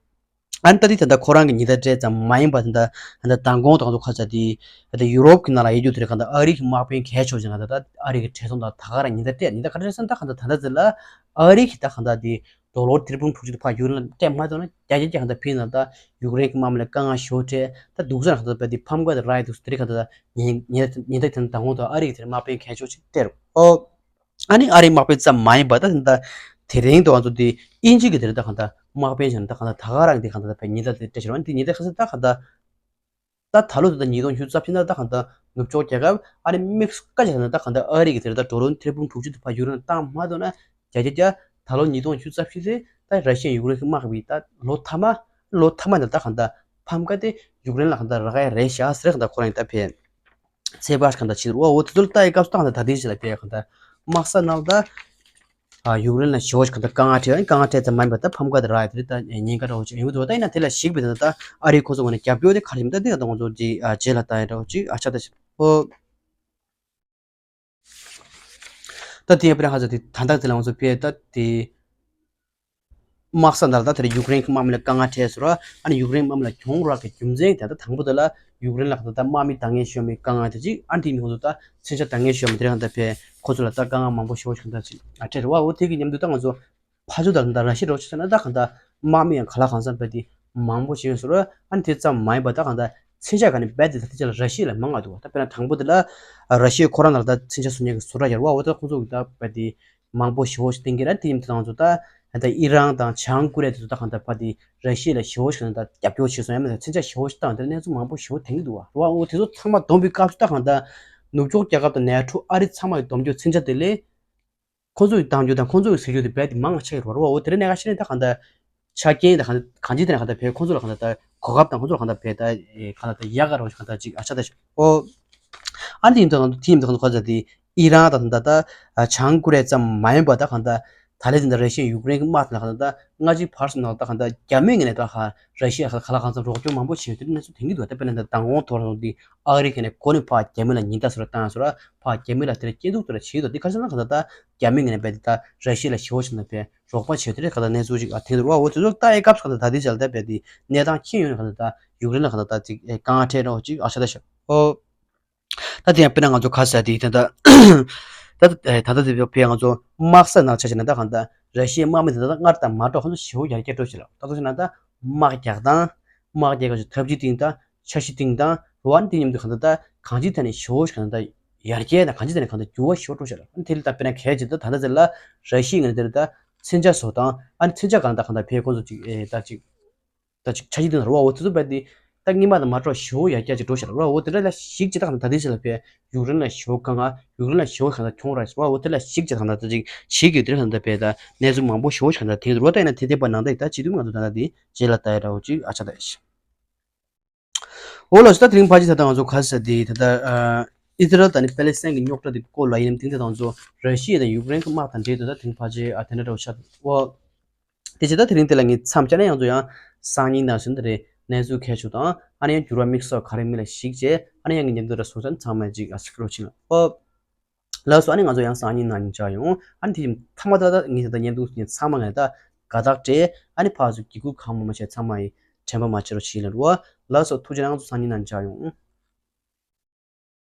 ཨ་ནི་ད་དེ་ད་ད་ཁོ་རང་གི་ཉེན་ད་སྤྲད་ཙམ་མ་ཡིན་པ་ད་ད་ད་མདང་དགོང་དང་ཚོ་ཁ་ཚ་དེ་ད་ད་ཡུ་རོབ་གི་ནང་ལ་ཡོད་རྒྱུ་དེ་རེད་ག་ད་ཨ་རི་གི་དམག་དཔོན་གལ་ཆེ་བ་ཅིག་ང་ད་ད་ཨ་རི་གི་བྲེལ་ཚོམ་ད་ད་ག་རང་ཉེན་ད་སྤྲད་ཉེན་ད་ག་རེ་རེད་ཟེར་ན་ད་ག་ད་ད་ད་ཟེར་ལ་ཨ་རི་གི་ད་ག་ད་དེ། ཌོ་ལར་ཏྲི་ལི་ཡོན་དྲུག་ཅུ་དེ་ཕར་ཡུ་རོ་ལ་སྤྲད་མ་ཐུབ་ན་བརྒྱ་ཆ་བརྒྱ་གང་ལྟར་ཕུལ་ན་ད་ཡུཀ་རེན་གྱི་དམག་མི་ལ་དཀའ་ངལ་ཞེ་པོ་འཕྲད་ད་འདུག་ས་རང་ད་ད་དེ་ཕམ་ཁ་དེ་རག་ཡ་འདུག་ས་དེ་རིང་གང་ལྟར་ཉེན་ཉེན་ཉེན་བརྡ་དེ་ནི་མདང་དགོང་དུ་ཨ་རི་གི་དེ་དམག་དཔོན་གལ་ཆེ་ཅིག་སྤྲད་རོགས་ཨོ། ཨ་ནི་ཨ་རིའི་དམག་དཔོན་ཙམ་མ་ཡིན་པ་ད་ད་དེ་རིང་དུ་ང་ཚོ་དེ་དབྱིན་ཇི་གི་དེ་རིང་ད་གང་ལྟར་དམག་དཔོན་ཞིག་ད་གང་ལྟར་ད་ག་རང་དེ་གང་ལྟར་ད་ཉེན་བརྡ་དེ་སྤྲད་ཤེར་བ་ནི་དེ་ཉེན་བརྡ་ཁ་སང་ད་གང་ལྟར། ད་ད་ལོ་ད་ཉིས་སྟོང་ཉི་ཤུ་རྩ་བཞི་ན་ད་གང་ལྟར་ནུབ་ཕྱོགས་རྒྱལ་ཁབ་ཨ་ནི་དམིགས་སུ་བཀར་བྱས་ན་ད་གང་ལྟར་ཨ་རི་གི་དེར་ད་ཌོ་ལར་ཐེར་འབུམ་དྲུག་ཅུ་དེ་ཕར་ཡུཀ་རེན་ལ་བཏང་མ་ཐུབ་ན་བརྒྱ་ཆ་བརྒྱ་ད་ལོ་ཉིས་སྟོང་ཉི་ཤུ་རྩ་བཞི་དེ་ད་ར་ཤི་ཡ་ཡུཀ་རེན་གྱི་དམག་གི་ད་ལོ་མཐའ་མ་ལོ་མཐའ་མ་ནས་ད་གང་ལྟར་ཕམ་ཁ་དེ་ཡུཀ་རེན་ལ་གང་ལྟར་རག་ཡ་རེད་ཤག་ཟེར་གང་ལྟར་ཁོ་རང་གི་ད་ཕེ་ཚེ་བར་གང་ལྟར་བྱེད་འོ་འོ་དེ་ཚོ་ལ་ལྟ་ཡི་སྐབས་སུ་ད་གང་ལྟར་ད་ལྟའི་ཆ་ལ་དེ་གང་ལྟར་དམག་ས་ནང་ད། ཨ་ཡུཀ་རེན་ལ་ཞེ་པོ་ཞིག་གང་ལྟར་དཀའ་ངལ་འཕྲད་ཡོད། དཀའ་ངལ་འཕྲད་ཙམ་མ་ཡིན་པར་ད་ཕམ་ཁ་དེ་རག་ཡ་དེ་རེད། ད་ཉེན་ཁ་འདྲ་བོ་ཅིག་ཡོང་གི་འདུག་ད་ཡིན་ན་དེ་ལ་གཞིགས་པའི་ད་ད་ཨ་རིའི་ཁོ་ཚོ་ངོས་ནས་རྒྱབ་སྐྱོར་དེ་ག་རེ་ཡིན་ད་དེ་ད་ང་ཚོ་དེ་ཨ་རྗེས་ལ་ལྟ་ཡ་འདྲ་བོ་ཅིག་ཨ་ཆ་ད་ཞིག་ཨོ། ད་དེ་ཡང་དཔེར་ན་ང་ཚོ་དེ་ད་ད་དེ་ལ་ང་ཚོ་དཔེ་ད་དེ་དམག་ས་འདྲ་ད་དེ་ཡུཀ་རེན་གྱི་དམག་མི་ལ་དཀའ་ངལ་འཕྲད་ཟེར་བ། ཨ་ནི་ཡུཀ་རེན་དམག་མི་ལ་གྱོང་རག་གི་རྒྱུ་མཚན་དེ་ད་དང་པོ་དེ་ལ་ཡུཀ་རེན་ལ་གང་ལྟར་ད་དམག་མི་འདང་ངེས་ཤོར་མི་དཀའ་ངལ་དེ་ཅིག་ཨ་ནི་དེ་མི་ཁོ་ཚོ་ད་མཚོན་ཆ་འདང་ངེས་ཤོར་མི་དེ་རེད། གང་ལྟར་ཕེ་ཁོ་ཚོ་ལ་ད་དཀའ་ངལ་མང་པོ་ཞེ་པོ་ཞིག་གང་ལྟར་ཅིག་ཨ་འཕྲད་རེད་བ། འོ་དེ་གི་མཉམ་དུ་ད་ང་ཚོ་ཕར་ཚུར་ད་ད་ར་ཤི་ཡ་རོགས་བྱེད་ཟེར་ན་ད་གང་ལྟར་དམག་མི་ཡང་ག་ལ་གང་འཚམ་བས་དེ་མང་པོ་ཞིག་ཡོད་ཟེར་རོ། ཨ་ནི་དེ་ཙམ་མ་ཡིན་པ་ད་གང་ལྟར་མཚོན་ཆ་ག་ནས་བས་དེ་ད་དེ་ཆ་ལ་ར་ཤི་ཡ་ལ་མང་ང་འདུག་ད་དཔེར་ན་དང་པོ་དེ་ལ་ར་ཤི་ཡ་ཁོ་རང་ལ་ད་མཚོན་ཆ་བཟོ་མཁན་གྱི་བཟོ་གྲྭ་ཡོད་རེད་བ། འོ་ད་ཁོང་ཚོ་གི་ད་བས་དེ་མང་པོ་ཞེ་པོ་ཞིག་བསྟན་གྱི་རེད། དེ་ཡིན་དུས་ང་ཚོ་ད་ད་ཨི་རན་དང་བྱང་ཀོ་རི་ཡ་དེ་ཚོ་ད་གང་ལྟར་ཕ་དེ་ར་ཤི་ཡ་ལ་ཞེ་པོ་ཞིག་ད་རྒྱབ་སྐྱོར་བྱས་སོང་། ཡང་མིན་ད་མཚོན་ཆ་ཞེ་པོ་ཞིག་བཏང་དེ་གནས་ཚུལ་མང་པོ་ཞེ་པོ་ཐོན་གྱི་འདུག་བ། འོ་དེ་ཚོ་ཚང་མ་བསྡོམས་པའི་སྐབས་སུ་ད་གང་ལྟར་ནུབ་ཕྱོགས་རྒྱལ་ཁབ་དང་ནེ་ཊོ་ཨ་རི་ཚང་མ་གི་བསྡོམས་རྒྱུ་མཚོན་ཆ་དེ་ལས། ཁོང་ཚོ་ཡི་གཏང་རྒྱུ་དང་ཁོང་ཚོ་ཡི་ཟེར་རྒྱུ་དེ་རྦད་དེ་མང་ང་ཆགས་ཡོད་རེད་བ། འོ་དེ་རིང་གནད་འགག་ཤེས་ནས་ད་གང་ལྟར་ཆ་རྐྱེན་དང་གང་གང་ཅི་དེ་ནས་གང་ལྟར་བས་ཁོང་ཚོ་ལ་གང་ལྟར་ད་གོ་སྐབས་དང་ཁོང་ཚོ་ལ་གང་ལྟར་བས་ད་གང་ལྟར་ད་ཡག་ག་རོགས་ཤིག་གང་ལྟར་ཅིག་ཨ་ཆ་ད་ཤོག་ཨོ། ཨ་འདི་ཡིན་ད་གང་ལྟར་དེ་ཡིན་ད་གང་ལྟར་ཁོ་ཚ་དེ་ཨི་རན་དང་ད་ད་བྱང་ཀོ་རི་ཡ་ཙམ་མ་ཡིན་པ་ད་གང་ལྟར་ད་ལས་དེ་འདྲ་ར་ཤི་ཡ་ཡུཀ་རེན་གྱི་དམག་དེ་ལ་གང་ལྟར་ད་སྔ་ཕྱི་བར་གསུམ་ནང་ད་གང་ལྟར་རྒྱ་མི་ངོས་ནས་ད་ག་ར་ཤི་ཡ་ག་ལ་གང་འཚམ་རོགས་སྐྱོར་མང་པོ་བྱས་ཡོད་དེ་གནས་ཚུལ་ཐོན་གྱི་འདུག་ད་དཔེར་ན་ད་མདང་དགོང་ཐོག་ལ་སོང་དེ་ཨ་རི་ཁ་ནས་གོ་ནས་ཕར་རྒྱ་མི་ལ་ཉེན་བརྡ་བཟོ་ར་བཏང་བཟོ་ར་ཕར་རྒྱ་མི་ལ་དེ་ལ་སྐྱོན་འཛུགས་དེ་ལ་བྱས་འདུག་དེ་ཁ་སང་ན་གང་ལྟར་ད་རྒྱ་མི་ངོས་ནས་རྦད་དེ་ད་ར་ཤི་ཡ་ལ་ཞེ་པོ་ཞིག་ན་རྦད་རོགས་པ་བྱས་དེ་རེད། གང་ལྟར་གནས་ཚུལ་ཅིག་ཨ་ཐེངས་རུ་བ་འོ་དེ་ཚོ་ལྟ་ཡའི་སྐབས་སུ་གང་ལྟར་ད་དེ་བྱས་ལ་ད་རྦད་དེ་གནས་སྟངས་ཁྱོན་ཡོངས་ནས་གང་ལྟར་ད་ཡུཀ་རེན་ལ་གང་ལྟར་ད་ཅིག་ཨེ་དཀའ་ངལ་འཕྲད་འདྲ་བོ་ཅིག་ཨ་ཆ་ད་ཤག་ཨོ། ད་དེ་ཡང་དཔེར་ན་ང་ཚོ་ག་ས་དེ་ད་ད་ད་ད་ད་ད་དེ་བས་ང་ཚོ་དམག་ས་ནང་ཆ་བཞག་ན་ད་གང་ལྟར་ར་ཤི་ཡའི་དམག་མི་དེ་ད་ད་སྔར་དང་མ་འདྲ་ཁོང་ཚོ་ཞེ་པོ་ཡར་རྒྱས་འགྲོ་ཞིག་ལ་ད་ད་ཆ་ན་ད་དམག་རྒྱག་སྟངས་དམག་རྒྱག་ག་ཆ་ཐབས་ཇུས་སྟེང་ད་འཆར་གཞི་སྟེང་དང་རུ་ཨ་ནི་དེ་མཉམ་དུ་གང་ལྟར་ད་གང་ཅིའི་ཐད་ནས་ཞེ་པོ་ཞིག་གང་ལྟར་ཡར་རྒྱས་དང་གང་ཅིའི་ཐད་ནས་གང་ལྟར་འགྱུར་བ་ཞེ་པོ་འགྲོ་ཤག་ཨ་ནི་དེ་ལ་ད་དཔེར་ན་གལ་ཆེ་ད་ད་ལྟ་ཚེ་ལ་ར་ཤི་ཡ་ངོས་ནས་དེ་ལ་ད་མཚོན་ཆ་བཟོ་སྟངས་ཨ་ནི་མཚོན་ཆ་གང་ལྟར་གང་ལྟར་བས་ཁོང་ཚོ་ཅིག་ཨེ་ད་ཅིག་ད་ཅིག་འཆར་གཞི་དེ་ལ་རུ་བ་འོ་དེ་ཚོ་བས་དེ་ད་སྔོན་མ་དང་མ་འདྲ་ཞེ་པོ་ཡར་རྒྱས་ཅིག་འགྲོ་ཤག་རུ་བ་འོ་དེ་འདྲ་ལ་ཞིག་ཅིག་ད་གང་ལྟར་ད་དེ་ཚེ་ལ་བས་ཡུཀ་རེན་ལ་ཞེ་པོ་དཀའ་ངལ་ཡུཀ་རེན་ལ་ཞེ་པོ་གང་ལྟར་གྱོང་རག་རུ་བ་འོ་དེ་ལ་ཞིག་ཅིག་ད་གང་ལྟར་ད་ཅིག་ཞིག་གི་དེ་ལ་གང་ལྟར་བས་ད་གནས་ཚུལ་མང་པོ་ཞེ་པོ་ཞིག་གང་ལྟར་དེ་རུ་བ་ད་ཡིན་ན་དེ་དེ་བ་ནང་ད་ཡིན་ད་ཅིག་དུས་ང་ཚོ་ད་ལྟ་དེ་རྗེས་ལ་ལྟ་ཡ་འདྲ་བོ་ཅིག་ཨ་ཆ་ད་ཡ་ཤི། འོ་ལགས་སོ། ད་དེ་རིང་ཕལ་ཆེར་ད་ལྟ་ང་ཚོ་ག་ས་དེ་ད་ལྟ་ཨ་ཨི་ཟི་རལ་དང་ནི་པེ་ལེ་སི་ཐན་གྱི་རྙོག་དྲ་དེ་སྐོར་ལ་ཡིན་ནམ་དེང་དེ་ད་ང་ཚོ་ར་ཤི་ཡ་དང་ཡུཀ་རེན་གྱི་དམག་དང་འབྲེལ་དུ་ད་དེ་རིང་ཕལ་ཆེར་ཨ་དེ་འདྲ་འདྲ་བོ་ཤར་འོ། དེ་བྱས་ད་དེ་རིང་དེ་ལ་ངས་མཚམས་བཅད་ན་ཡང་ཚོ་ཡང་སང་ཉིན་ནང་བཞིན་དེ་རེད་གནས་ཚུལ་གལ་ཆེ་དང་ཨ་ནི་ཡང་འགྱུར་བ་དམིགས་བསལ་ག་རེ་མིན་ལ་གཞིགས་བྱས་ཨ་ནི་ཡང་ངས་མཉམ་དུ་ར་སོང་ཙང་ཚང་མས་ཅིག་ཨ་སི་ཀྲོ་ཕྱིན་ལ་ཨོ། ལགས་སོ། ཨ་ནི་ང་ཚོ་ཡང་སང་ཉིན་ནང་ཉིན་བཅར་ཡོང་ཨ་ནི་དེ་བཞིན་མཐའ་མ་ད་ད་ངས་ད་ལྟ་མཉམ་དུ་ངས་ཚང་མ་ངས་ད་དགའ་རྟགས་སྤྲད་ཨ་ནི་ཕར་ཚུར་གི་གུ་གང་མང་མང་བྱས་ཚང་མ་ཡི་དྲན་པ་མ་བརྗེད་རོགས་བྱེད་ལ་རུ་བ། ལགས་སོ། ཐུགས་རྗེ་གནང་། ང་ཚོ་སང་ཉིན་ནང་ཉིན་བཅར་ཡོང་།